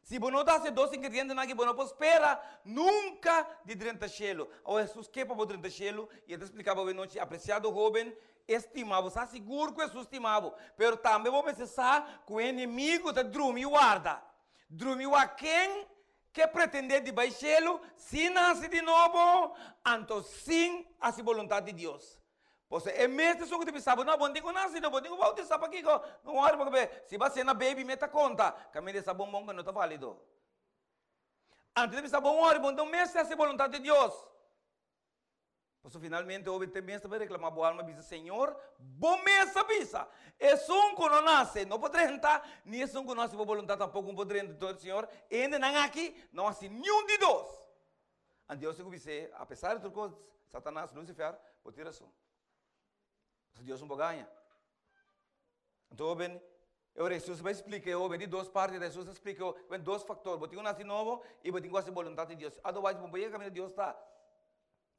Si bo no ta hasi e dos ingredientenan aki bo no por spera nunka di drenta shelu. Awor Hesus ke pa bo drenta shelu i e ta splika bo awenochi, apresiado hoben, e stima bo. Sa sigur ku Hesus stima bo, pero tambe bo mester sa ku e enemigu ta drumi warda. Drumi wak ken ke pretendé di bai shelu sin nase di nobo, anto sin hasi boluntat di Dios. Pasobra e mes ta esun ku ta bisa bo, No, bo no tin ku nase di nobo, bo tin ku bautisá. Pakiko? No wòri pasobra si bo a sena baby mi ta konta. Kaminda e sa bon bon ku no ta válido. Anto ta bisa bo, Wòri, bo no mester hasi boluntat di Dios. Pasobra finalmente hopi te mes ta bai reklamá bo alma bisa, Señor, bo mes a bisa, esun ku no nase no por drenta, ni esun ku no hasi bo boluntat tampoko no por drenta. Entonces, Señor, e hendenan aki no hasi niun di dos. Anto Dios tin ku bis'é, apesar di tur kos, Satanas, Lucifer, bo tin rason. Pasobra Dios no por gaña. Anto hoben, e ora Hesus bai splika e hoben di dos parti, Hesus a splika e hoben dos faktor, bo tin ku nasi nobo i bo tin ku hasi boluntat di Dios. Otherwise bo no por yega kaminda Dios ta.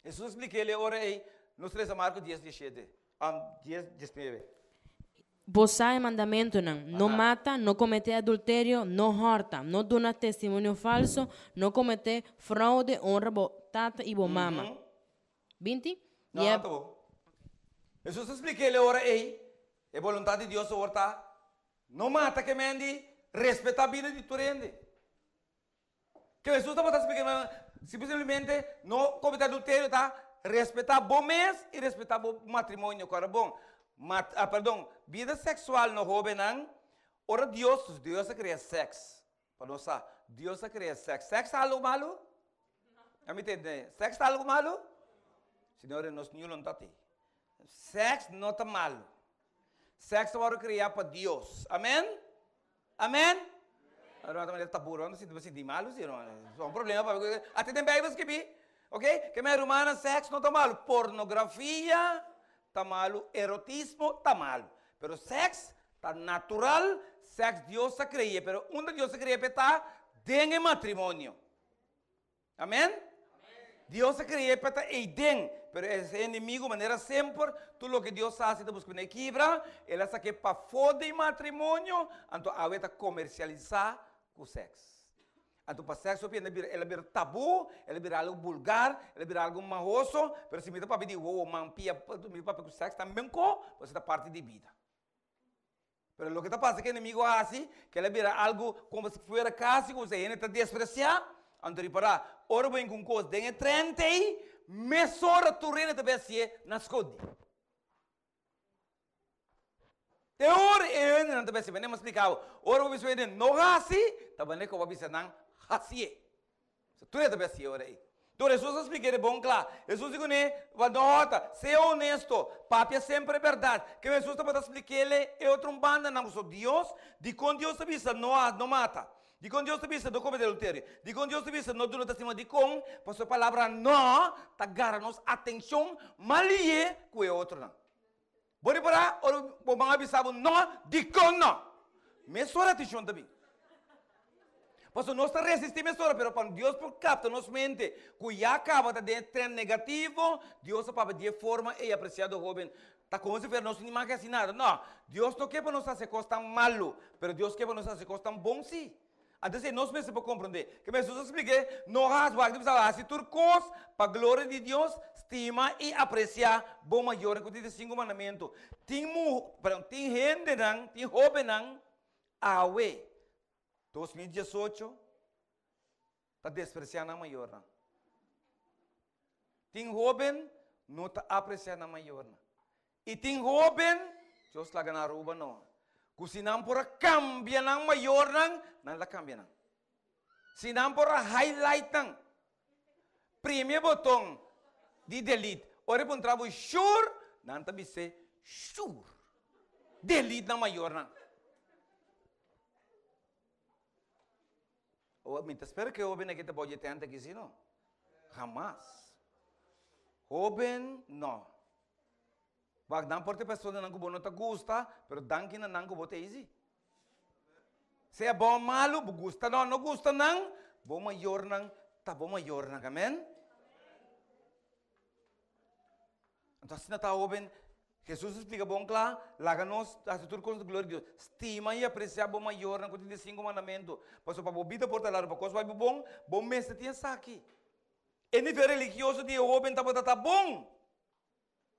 Hesus a splika el e ora ei, nos lesa Marko dies dieshete, dies diesnuebe. Bo sa e mandamentunan, No mata, no kometé adulterio, no hòrta, no duna testimonio falso, no kometé froude, honra bo tata i bo mama. 20, No, I e. ta bo. Hesus a splika el e ora ei, e boluntat di Dios awor ta, No mata ke men di respetá bida di tur hende. Ke Hesus tabata splika nan, simplemente no kometé adulterio ta respetá bo mes i respetá bo matrimonio. Kòrda bon, mat, ah, perdon, bida seksual no hóbennan, ora Dios, Dios a krea sèks, pa nos sa, Dios a krea sèks. Sèks ta algu malu? A mi tende, sèks ta algu malu? Señores, nos niu lo no ta te. Sèks no ta malu. Sèks ta wòrdu kreá pa Dios. Amèn? Amèn? Ruman ta manera tabú, ruman ta sinti sinti malu si ruman. Ta un problema pa mi. Ate den Bijbel skibí. Ok? Ke men rumannan sèks no ta malu. Pornografia ta malu, erotismo ta malu. Pero sèks ta natural, sèks Dios a kre'é. Pero unda Dios a kre'é p'e ta? Den e matrimonio. Amen? Dios a kre'é pa ta eiden, pero e enemigo manera semper, tur loke Dios hasi ta buska bini kibra, el a sak'é pafó di matrimonio, anto awe ta komersialisá ku sèks. Anto pa sèks hopi hende el a bira tabú, el a bira algu bulgar, el a bira algu mahoso, pero si mi ta papia di wowo, man, pia, mi ta papia ku sèks tambe ko, pasobra ta parti di bida. Pero loke ta pasa ku e enemigo a hasi, ku el a bira algu komo si fuera kasi ku hende ta despresiá. Anto ripará, ora bo hinka un kos den e trente ei, Mesora tur hende ta bin hasié na skondi. Te ora e hendenan ta bisa, mi a splika bo, ora bo bisa un hende no hasi, ta manera ku bo a bisa nan hasié. So tur hende ta bisa hasié ora ei. Enton Hesus a splik'é de bon kla. Hesus di kuné, Bo no hòrta, sea honesto, papia semper e bèrdat. Ke Hesus tabata splik'é e otro un bandanan ku so Dios, dikon Dios ta bisa no no mata? Dikon Dios ta bisa no komete adulterio? Dikon Dios ta bisa no duna testimonio? Dikon? Pasobra e palabra no ta gara nos atenshon mas lihé ku e otronan. Bo ripará ora bo man a bisa bo no, dikon no? Mesora atenshon ta bin. Pasobra nos ta resistí mesora, pero pa Dios por kapta nos mente ku ya kaba ta den e trend negativo, Dios a papia di e forma ei, apresiado hóben. Ta komo si fuera nos no mag hasi nada. No, Dios no ke pa nos hasi kos tan malu, pero Dios ke pa nos hasi kos tan bon sí. Antes nos mester por comprende. Ke Jesus a splike, no hasi, wak di bisa, hasi tur kos pa gloria di Dios, stima i apresia bo mayornan ku tin e sinku mandamentu. Tin mu, perdon, tin hendenan, tin hobennan awe, 2018, ta despresia nan mayornan. Tin hoben no ta apresia nan mayornan. I tin hoben, Dios laga na Aruba no, ku si nan por a kambia nan mayornan, nan la kambia nan. Si nan por a highlight nan, primi e boton di delete, ora e puntra bo sure, nan ta bis'é sure. Delete nan mayornan. Oh, mi ta spera ku e hoben aki ta bou dje tènt aki, si no? Hamas. Hoben, no. Wak, nan por ta personanan ku bo no ta gusta, pero danki na nan ku bo ta easy. Sea bon o malu, bo gusta nan o no gusta nan, bo mayornan ta bo mayornan, amen? Anto asina ta hoben, Jesus a splika bon kla, laga nos hasi tur kos na gloria di Dios. Stima i apresiá bo mayornan ku tin di sinku mandamentu, pasobra pa bo bida por ta largu, pa kos bai bo bon, bo mester tin esaki. E nivel religioso di e hoben tabata ta bon.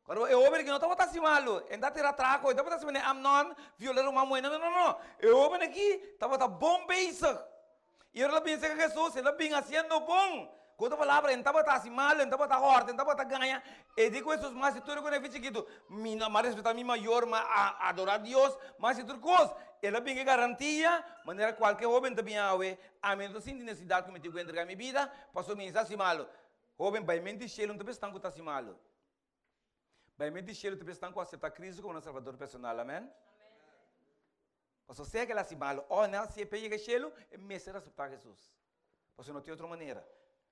Pero e hoben aki no tabata hasi malu, e no ta tira trako, e no tabata hasi manera Amnon viola ruman muhé, no, no, no, no. E hoben aki tabata bon bezig. I ora el a bin serka Hesus, el a bin hasiendo bon. Ku otro palabra, e no tabata hasi malu, e no tabata hòrta, e no tabata gaña. E di ku Hesus, Mas di tur ku nefi chikitu, mi no a respetá mi mayor, mi a adorá Dios, mas di tur kos. El a bin ku e garantia, manera kualke hóben ta bin awe, ami no ta sinti nesesidat ku mi tin ku entregá mi bida, pasobra mi no ta hasi malu. Hóben, bai mente shelu no ta bisa esnan ku ta hasi malu. Bai mente shelu ta bisa esnan ku aseptá Kristu komo nan Salbador personal. Amèn. Pasobra sea ku el hasi malu òf no, si e p'e yega shelu, e mester aseptá Hesus. Pasobra no tin otro manera.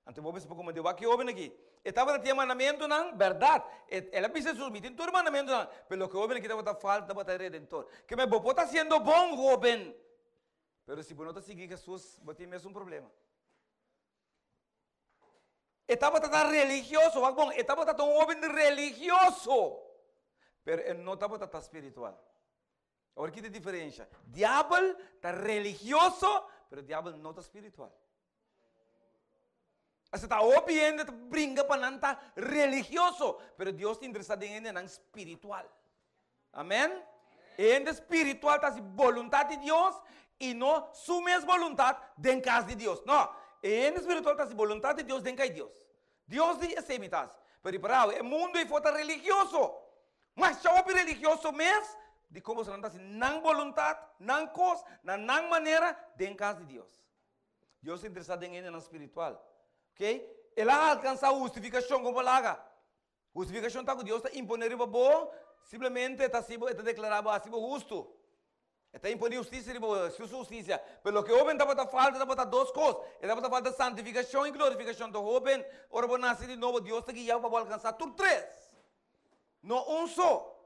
Anto bo mester por komprendé wak e hóben aki. E tabata tin e mandamentunan, bèrdat. El a bisa Hesus, Mi tin tur e mandamentunan. Pero loke e hóben aki tabata falta tabata e Redentor. Ke men bo por ta hasiendo bon, hóben. Pero si bo no ta sigui Hesus, bo tin mesun problema. E tabata ta religioso, wak bon, e tabata ta un hóben religioso. Pero e no tabata ta spiritual. Awor ki ta e diferensha? Diabel ta religioso, pero diabel no ta spiritual. Esta ta hopi hende ta bringa pa nan ta religioso, pero Dios ta interesa den hendenan spiritual. Amen? E hende spiritual ta hasi boluntat di Dios i no su mes boluntat den kas di Dios. No, e hende spiritual ta hasi boluntat di Dios den kai Dios. Dios di esei mi ta hasi. Pero riparau, e mundu ei for ta religioso. Masha hopi religioso mes di kon boso nan ta hasi nan boluntat, nan kos, na nan manera den kas di Dios. Dios ta interesá den hendenan spiritual. Ok? El a alkansá hustifikashon kon por laga. Hustifikashon ta ku Dios ta imponé riba bo, simplemente ta hasi bo, e ta deklará bo hasi bo hustu. E ta imponé hustisia riba bo, su hustisia. Pero loke hóben tabata falta tabata dos kos. E tabata falta santifikashon i glorifikashon. Ta hóben, ora bo nase di nobo, Dios ta guia bo pa bo alkansá tur tres. No un so.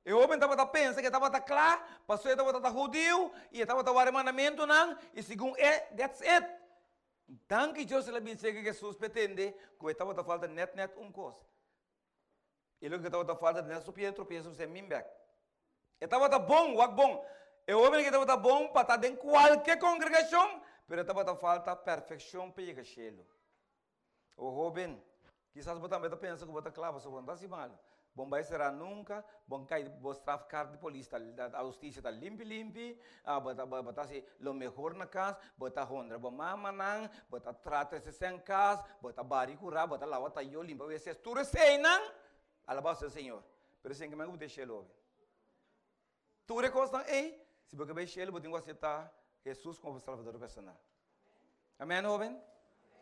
E hóben tabata pensa ku e tabata kla, pasobra e tabata ta hudiu i e tabata wak e mandamentunan i segun e, that's it. Danki Dios el a bin serka Hesus pa e tende ku e tabata falta nèt nèt un kos. E loke tabata falta ta nèt su piedra tropieso ku min bèk. E tabata bon, wak bon. E hóben aki tabata bon pa ta den kualke kongregashon, pero e tabata falta perfekshon pa yega shelu. O hóben, kisas bo tambe ta pensa ku bo ta kla, pasobra bo no ta hasi malu. Bon bai será nunka, bon kai bo strafkaart di polis ta a hustisia ta limpi limpi, bo ta bo ta hasi lo mehor na kas, bo ta honra bo mamanan, bo ta trata esei kas, bo ta bari kurá, bo ta lawa tayó, limpa wc, tur eseinan, alabao sea Señor. Pero esei ke men ku bo ta e shelu awe. Tur e kosnan ei, si bo ke bai shelu bo tin ku aseptá Hesus komo bo Salvador personal. Amen, hoben?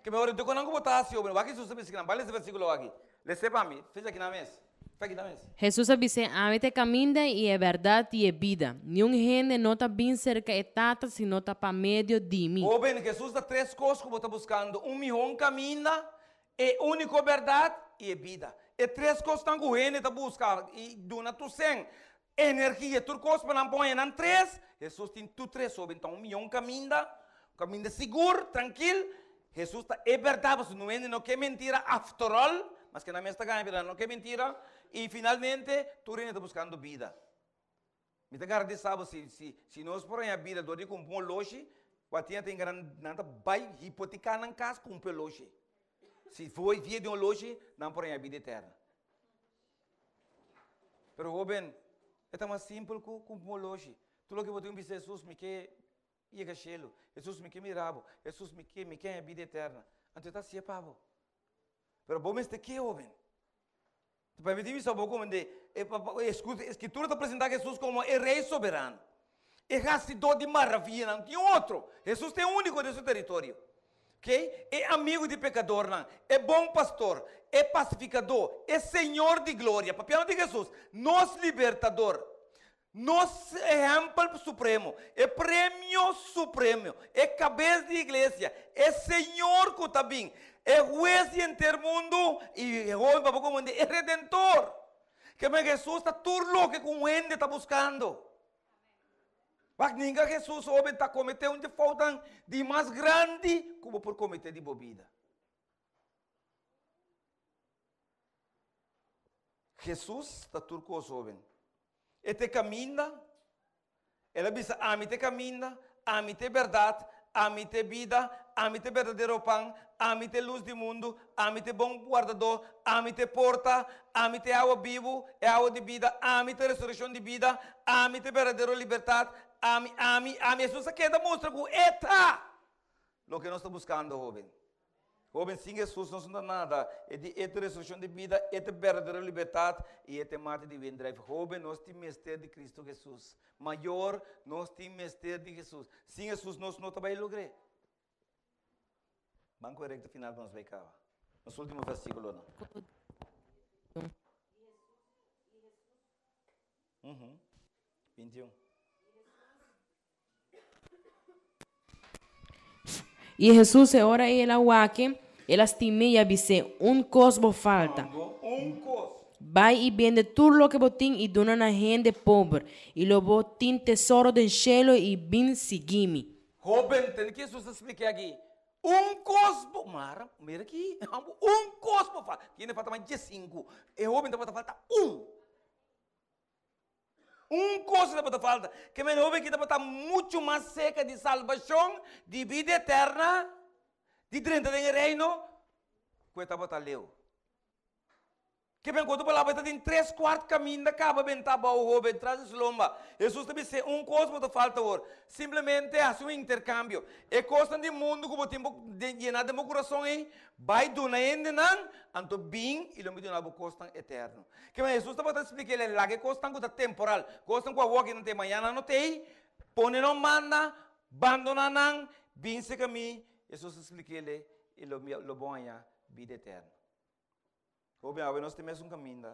Ke mehor di konan ku bo ta hasi, hoben? Wak Hesus ta bisa kinan. Bai lesa e versíkulo aki. Les'é pa mi. Fecha kinan mes. Fe kinan mes. Hesus a bis'é, Ami ta e kaminda i e bèrdat i e bida. Niun hende no ta bin serka e Tata si no ta pa medio di mi. Hoben, Hesus ta tres kos ku bo ta buskando, un mihó kaminda, e úniko bèrdat i e bida. E tres kosnan ku hende ta buska i duna tur sèn, Energia, tur kos pa nan por haña nan tres, Hesus tin tur tres hoben ta un mion kaminda, un kaminda sigur, trankil, Hesus ta e bèrdat pasobra no hende no ke mentira after all, maske nan mes ta gaña pero nan no ke mentira, i finalmente tur hende ta buskando bida. Mi ta garantisa bo si si si nos por haña bida dor di kumpra un oloshi, watia tin nan nan ta bai hipoteká nan kas kumpra e oloshi. Si for via di un oloshi nan por haña bida eterna. Pero hoben, e ta mas simpel ku ku un oloshi. Tur loke bo tin bisa Hesus, mi ke yega shelu. Hesus, mi ke mira bo. Hesus, mi ke, mi ke haña bida eterna. Anto e ta hasié pa bo. Pero bo mester ke, hoben. Ta permití bisa bo komo de e Skritura ta presentá Hesus komo e Rei soberano, e hasidó di maravianan. No tin otro. Hesus ta e úniko den su teritorio. Ok, e amigu di pekadornan, e bon pastor, e pasifikadó, e Señor di gloria, papiando di Hesus, nos libertador, nos ehèmpel supremo, e premio supremo, e kabes di iglesia, e Señor ku ta bin, e Hues di henter mundu i e hopi papia komo e Redentor. Keme Hesus ta tur loke ku un hende ta buskando. Wak ninga Hesus hoben ta kometé un dje foutnan di mas grandi ku bo por kometé di bo bida. Hesus ta tur kos hoben. E ta e kaminda, El a bisa, Ami ta e kaminda, ami ta e bèrdat, ami ta e bida, ami ta e berdadero pan, ami ta e lus di mundu, ami ta e bon wardadó, ami ta e porta, ami ta e awa bibu, e awa di bida, ami ta e resurekshon di bida, ami ta e berdadero libertat, ami, ami, ami. Hesus a keda mustra ku e ta loke nos ta buskando, hoben. Hoben, sin Hesus nos no ta nada. E di e ta resurekshon di bida, e ta e berdadero libertat i e ta e mate di wendrijf. Hoben, nos tin mester di Kristu Hesus. Mayor, nos tin mester di Hesus. Sin Hesus nos no ta bai logr'é. Ban ku e rekta final pa nos bai kaba. Nos último versíkulonan. Uhum. 21. I Hesus e ora ei el a wak-e, el a stim'é i a bis'é, Un kos bo falta. Bai i bende tur loke bo tin i duna na hende pober, i lo bo tin tesoro den shelu i bin sigui mi. Hoben, tende ki Hesus ta splika aki. Un kos bo, mara, mira aki, un kos bo falta. Tiene falta mas diesinku. E hoben tabata falta un. Un kos tabata falta, ke men hopi aki tabata muchu mas seka di salbashon, di bida eterna, di drenta den e reino, ku e tabata leu. Ke men ku otro palabra, e ta tin tres kuart kaminda kaba bentá bou hoben tras di su lomba. Hesus ta bis'é, Un kos bo ta falta awor, simplemente hasi un interkambio. E kosnan di mundu ku bo tin bo yená den bo kurason ei, Bai duna hendenan, anto bin i lo mi duna bo kosnan eterno. Kiba Hesus tabata splika el, laga e kosnan ku ta temporal, kosnan ku awor aki nan t'ei, mañana no t'ei, pone nan banda, bandoná nan, bin serka mi. Hesus a splika el i lo mi lo bo haña bida eterno. Hoben, awe nos tin mesun kaminda.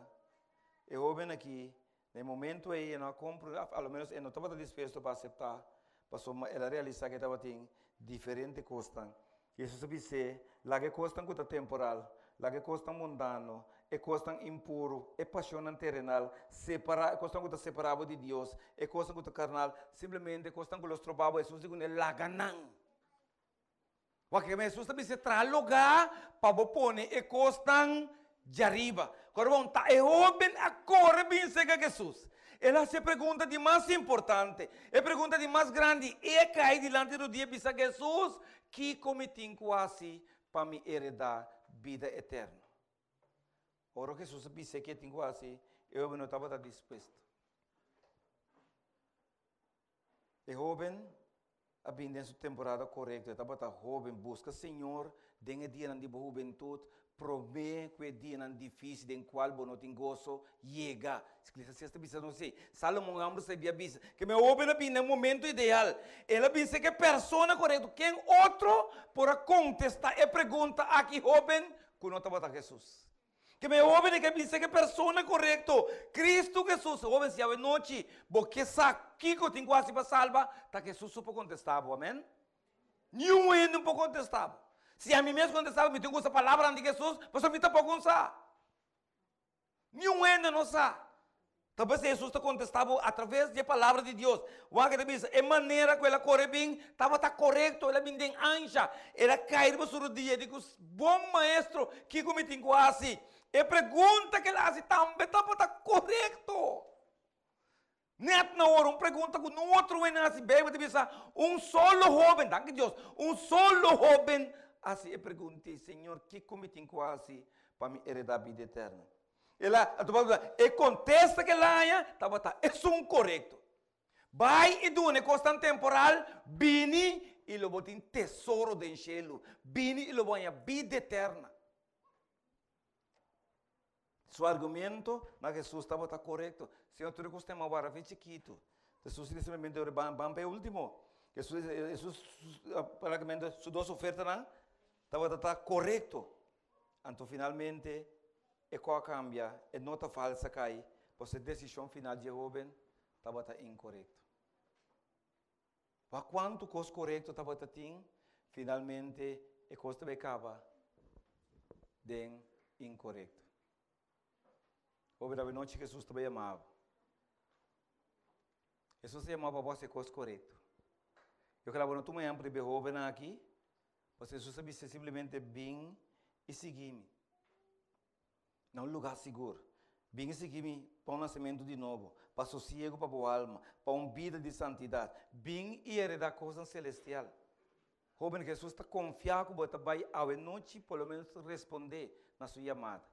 E hoben aki, na e momento ei e no a kompro, a lo menos e no tabata dispuesto pa aseptá, pasobra el a realisá ku e tabatin diferente kosnan. Hesus a bis'é, Laga e kosnan ku ta temporal, laga e kosnan mundano, e kosnan impuru, e pashonnan terenal, separá, e kosnan ku ta separá bo di Dios, e kosnan ku ta karnal, simplemente e kosnan ku lo stroba bo. Hesus di kuné, Laga nan. Wak Hesus ta bisa traha lugá pa bo pone e kosnan djariba. Kòrda bon, ta e hóben a kore bin serka Hesus. El a hasi e pregunta di mas importante, e pregunta di mas grandi. E a kai dilanti rudia i bisa Hesus, Kiko mi tin ku hasi pa mi heredá bida eterno? Ora Hesus a bisa ke e tin ku hasi, E hóben no tabata dispuesto. E hóben a bini den su temporada korekto. E tabata hóben. Buska Señor den e dianan di bo hubentut, promé ku e dianan difísil den kual bo no tin goso yega. Eclesiastés ta bisa nos esei. Salomon hambru sabia bisa ku e hóben a bini den momento ideal. El a bisa ku e persona korekto. Ken otro por a kontestá e pregunta aki, hóben, ku no tabata Hesus? Ke mi hoben e ke bisa ke persona korekto, Kristu Hesus. Hoben, si awe nochi bo ke sa kiko tin ku hasi pa salba, ta Hesus so por kontestá bo. Amen. Niun hende no por kontestá bo. Si ami mes kontestá bo, mi tin ku usa palabranan di Hesus, pasobra mi tampoko no sa. Niun hende no sa. Ta p'esei Hesus ta kontestá bo atraves di e Palabra di Dios. Wak e ta bisa, E manera ku el a kore bin tabata korekto, el a bin den ansha, el a kai riba su rudia, e di ku, Bon Maestro, kiko mi tin ku hasi? E pregunta ku el a hasi tambe tabata korekto. Nèt na ora, un pregunta ku no otro hende a hasi. Beibel ta bisa, Un solo hóben, danki Dios, un solo hóben hasi e pregunta ei, Señor, kiko mi tin ku hasi pa mi heredá bida eterno? El a, e kontesta ku el a haña tabata esun korekto. Bai i duna e kosnan temporal, bini i lo bo tin tesoro den shelu, bini i lo bo haña bida eterna. Su argumento na Hesus tabata korekto. Señor, tur e kos tema wara fe chikitu. Hesus di simplemente ora ban ban pa e ultimo. Hesus Hesus práktikamente su dos ofertanan tabata ta korekto. Anto finalmente e kos a kambia, e nota falsa a kai, pasobra e desishon final dje hóben tabata inkorekto. Pa kuantu kos korekto tabata tin, finalmente e kos ta bai kaba den inkorekto. Hóben, awenochi Hesus ta bai yama bo. Hesus ta yama bo pa bo hasi e kos korekto. Yo kla bo no tuma ehèmpel riba e hóbennan aki, pasobra Hesus a bisa simplemente bin i sigui mi. Na un lugá sigur. Bin i sigui mi pa un nasementu di nobo, pa sosiegu pa bo alma, pa un bida di santidat. Bin i heredá kosnan selestial. Hóben, Hesus ta konfiá ku bo ta bai awe nochi por lo ménos respondé na su yamada.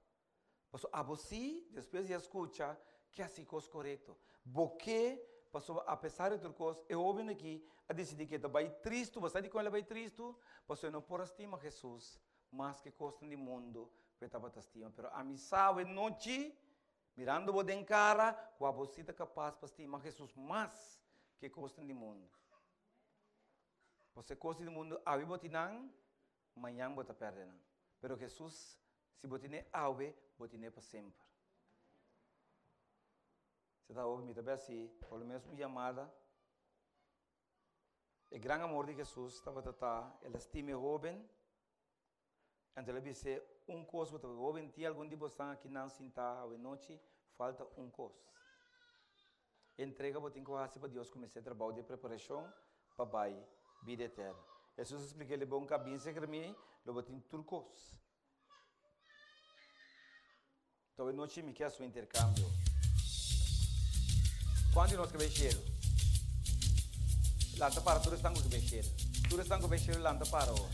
Pasobra abo sí, despues di a skucha, ke hasi kos korekto. Bo ke, pasobra apesar di tur kos, e hóben aki a disidí ku e ta bai tristu. Bo sa dikon el a bai tristu? Pasobra e no por a stima Hesus maske kosnan di mundu ku e tabata stima. Pero ami sa awe nochi, mirando bo den kara, ku abo si ta kapas pa stima Hesus mas ku e kosnan di mundu. Pasobra e kosnan di mundu awe bo tin nan, mañan bo ta pèrdè nan. Pero Hesus, si bo tin'é awe, bo tin'é pa semper. Se ta hopi, mi ta bai hasi por lo menos un yamada. E gran amor di Hesus tabata ta el a stima e hoben, anto el a bis'é, Un kos bo ta Hoben, tin algun di bosan akinan sintá awenochi? Falta un kos. Entrega bo tin ku hasi pa Dios kuminsá e trabou di preparashon pa bai bida eterno. Hesus a splika el e bon kabin seker mi lo bo tin tur kos. Tobe nochi mi ke hasi un interkambio. Kuantu di nos ke bai shelu? Lanta para tur esnan ku ke bai shelu. Tur esnan ku bai shelu lanta para awor.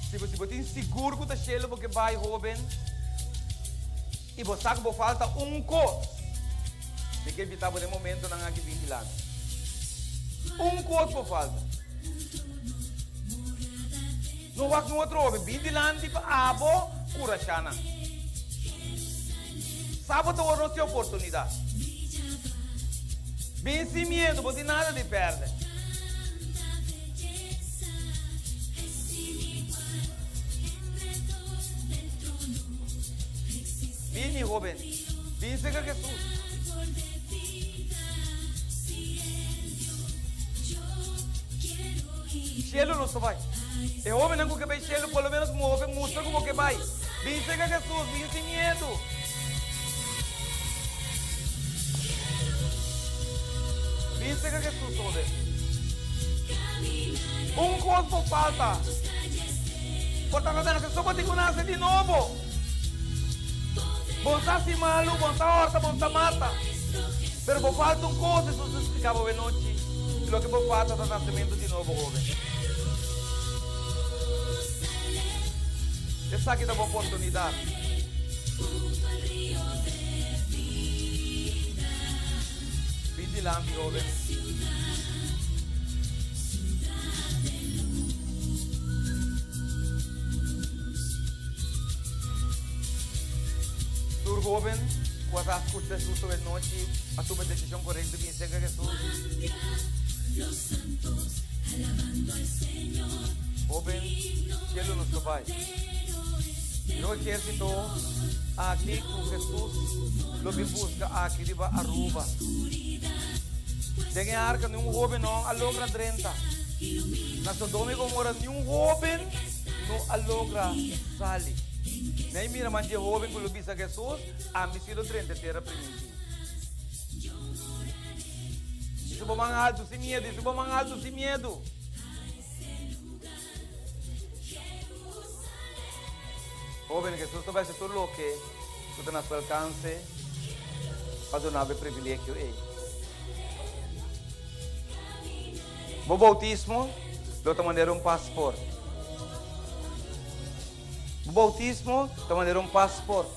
Si bo si bo tin sigur ku ta shelu bo ke bai hoben i bo sa ku bo falta un kos, mi ke invita bo den momentonan aki bin dilanti. Un kos bo falta. No wak un otro hopi bin dilanti pa abo curasha nan. Sa bo ta wor nos e oportunidad. Bin sin miedo, bo tin nada di perde. Bini, hoben, bin cerca Jesus. Shelu nos ta bai. E hóbennan ku ke bai shelu por lo ménos move, mustra ku bo ke bai. Bin serka Hesus, bin sin miedu. Bin serka Hesus, hóben. Un kos bo falta. Por tanto, ta so bo tin ku nase di nobo. Bo sa hasi malu, bo sa hòrta, bo sa mata. Pero bo falta un kos, Hesus a splika bo awenochi, i loke bo falta ta nasementu di nobo, hoben. Esaki ta bo oportunidat. dilanti, hoben. Tur hoben ku a sa skucha Hesus awe nochi a tuma e desishon korekto di bin serka Hesus. Hoben, shelu nos ta bai. Mira un ehérsito aki ku Hesus lo bin buska aki riba Aruba. Den e arka niun hoben no a logra drenta. Na Sodoma i Gomora niun hoben no a logra sali. Nei mira man dje hoben ku lo bisa Hesus, Ami si lo drenta e tera primintí. Hisa bo man altu sin miedu, hisa bo man altu sin miedu. Hoben, Hesus ta bai hasi tur loke ku ta na su alkanse pa duna bo e privilegio ei. Bo boutismo lo ta manera un pasport. Bo boutismo ta manera un pasport.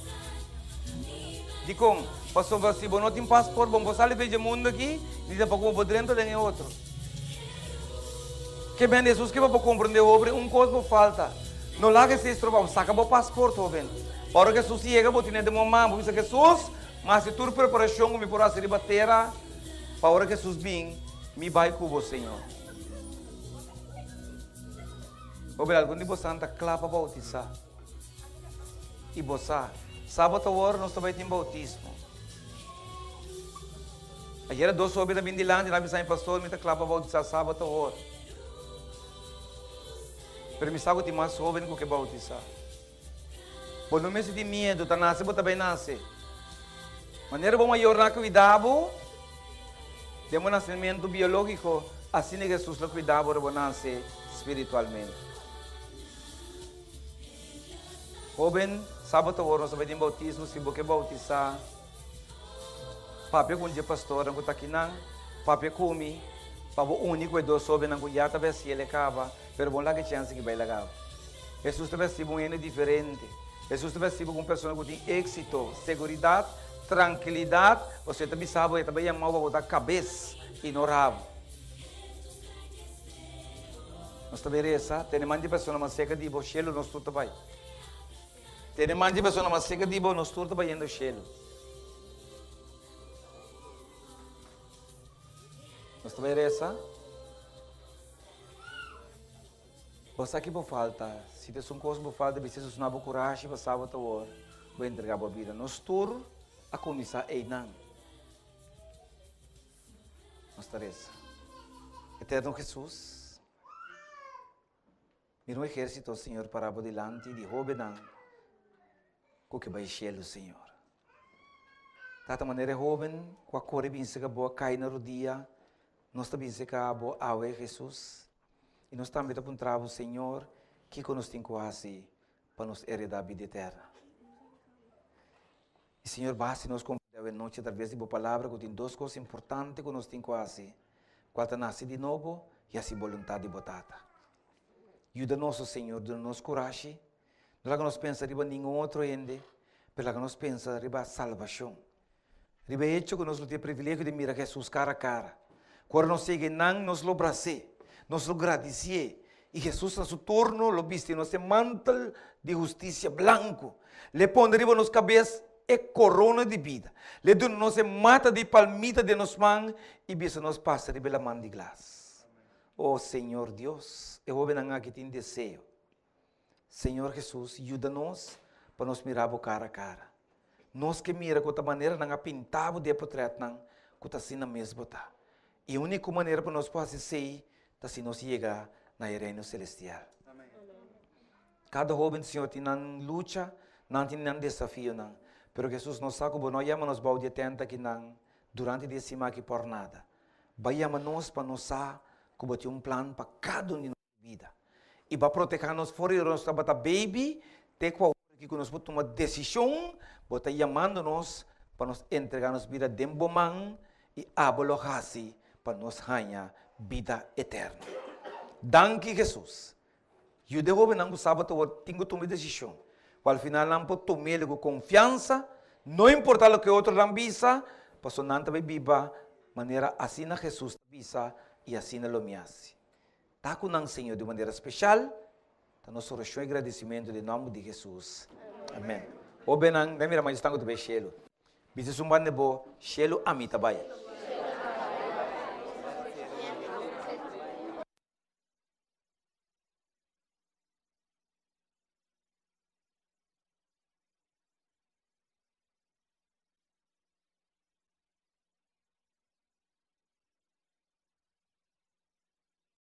Dikon? Pasobra si bo no tin pasport, bo no por sali for dje mundu aki, ni tampoko bo por drenta den e otro. Ke bende Hesus ke pa bo komprende hobre un kos bo falta. No laga esei stroba bo. Saka bo pasport hoben. Ora ku Hesus yega bo tine den bo man bo bisa Hesus mi hasi tur preparashon ku mi por hasi riba tera pa ora ku Hesus bin mi bai ku bo Señor. Hoben algun di bosan ta kla pa bautisa i bo sa sabat awor nos ta bai tin bautismo. Ayera dos hoben a bin dilanti nan a bisa mi, Pastor, mi ta kla pa bautisá sabat awor. Pero mi sa ku tin mas hoben ku ke bautisá. Bo no mester tin miedu, ta nase bo ta bai nase. Manera bo mayornan a kuida bo den bo nasementu biológiko, asina Hesus lo kuida bo ora bo nase spiritualmente. Hoben, sabat awor nos ta bai tin bautismo, si bo ke bautisá, Papia ku un dje pastornan ku ta akinan, papia ku mi, pa bo uni ku e dos hóbennan ku ya ta besti el e kaba, pero bo no laga e chèns ki bai laga bo. Hesus ta besti bo un hende diferente. Hesus ta besti bo ku un persona ku tin éksito, seguridat, trankilidat, pasobra e ta bisa bo, e ta bai yama bo pa bo ta kabes i no rabo. Nos ta bai resa, tene man di persona mas serka di bo, shelu nos tur ta bai. Tene man di persona mas cerca di bo, nos tur ta bayendo cielo. Nos ta bay reza. Bo sa ki bo falta. Si ta esun cos bo falta, bisa Jesus na bo curashi pa sa bo ta wor bo entrega bo bida. Nos tur a cuminsa eynan. Nos ta reza. Eterno Jesus. Mira un ehérsito, Señor, pará bo dilanti di hóbennan ku ke bai shelu, Señor. Tata, manera e hóben ku a kore bin seka bo a kai na rodia, nos ta bin seka bo awe, Hesus. I nos tambe ta puntra bo, Señor, kiko nos tin ku hasi pa nos heredá bida eterna? I Señor, basta nos komprendé awe nochi atraves di bo Palabra ku tin dos kos importante ku nos tin ku hasi, kual ta nase di nobo i hasi boluntat di bo Tata. Yuda nos, o Señor, duna nos kurashi. No laga nos pensa riba ningun otro hende, pero laga nos pensa riba salbashon. Riba e hecho ku nos lo tin e privilegio di mira Hesus kara kara. Ku ora nos yega einan, nos lo bras'é, nos lo gradisié, i Hesus na su turno lo bisti nos e mantel di hustisia blanku. L'e pone riba nos kabes e korona di bida. L'e duna nos e mata di palmita den nos man i bisa nos pasa riba e laman di glas. O Señor Dios, e hóbennan aki tin deseo. Señor Hesus, yuda nos pa nos mira bo kara kara. Nos ke mira ku ta manera nan a pinta bo di e potretnan ku ta asina mes bo ta. I e úniko manera pa nos por hasi esei ta si nos yega na e Reino Selestial. Kada hóben, Señor, tin nan lucha, nan tin nan desafionan. Pero Hesus, nos sa ku bo no a yama nos bou di e tènt akinan durante di e siman aki por nada. Bo a yama nos pa nos sa ku bo tin un plan pa kada un di nos. bida. I bo a protehá nos for di ora nos tabata baby te ku awor aki ku nos por tuma desishon, bo ta yamando nos pa nos entregá nos bida den bo man i abo lo hasi pa nos haña bida eterno. Danki Hesus. Yuda e hóbennan ku sa bo ta awor tin ku tuma e desishon, ku al final nan por tum'el ku konfiansa, no importá loke otronan bisa, pasobra nan ta bai biba. Manera asina Hesus ta bisa i asina lo mi hasi. Ta ku nan, Señor, di un manera speshal, ta nos orashon i gradisimentu den nòmber di Hesus. Amèn. Hóbennan, bai mira mas esnan ku ta bai shelu. Bisa esun banda bo, Shelu ami ta bai.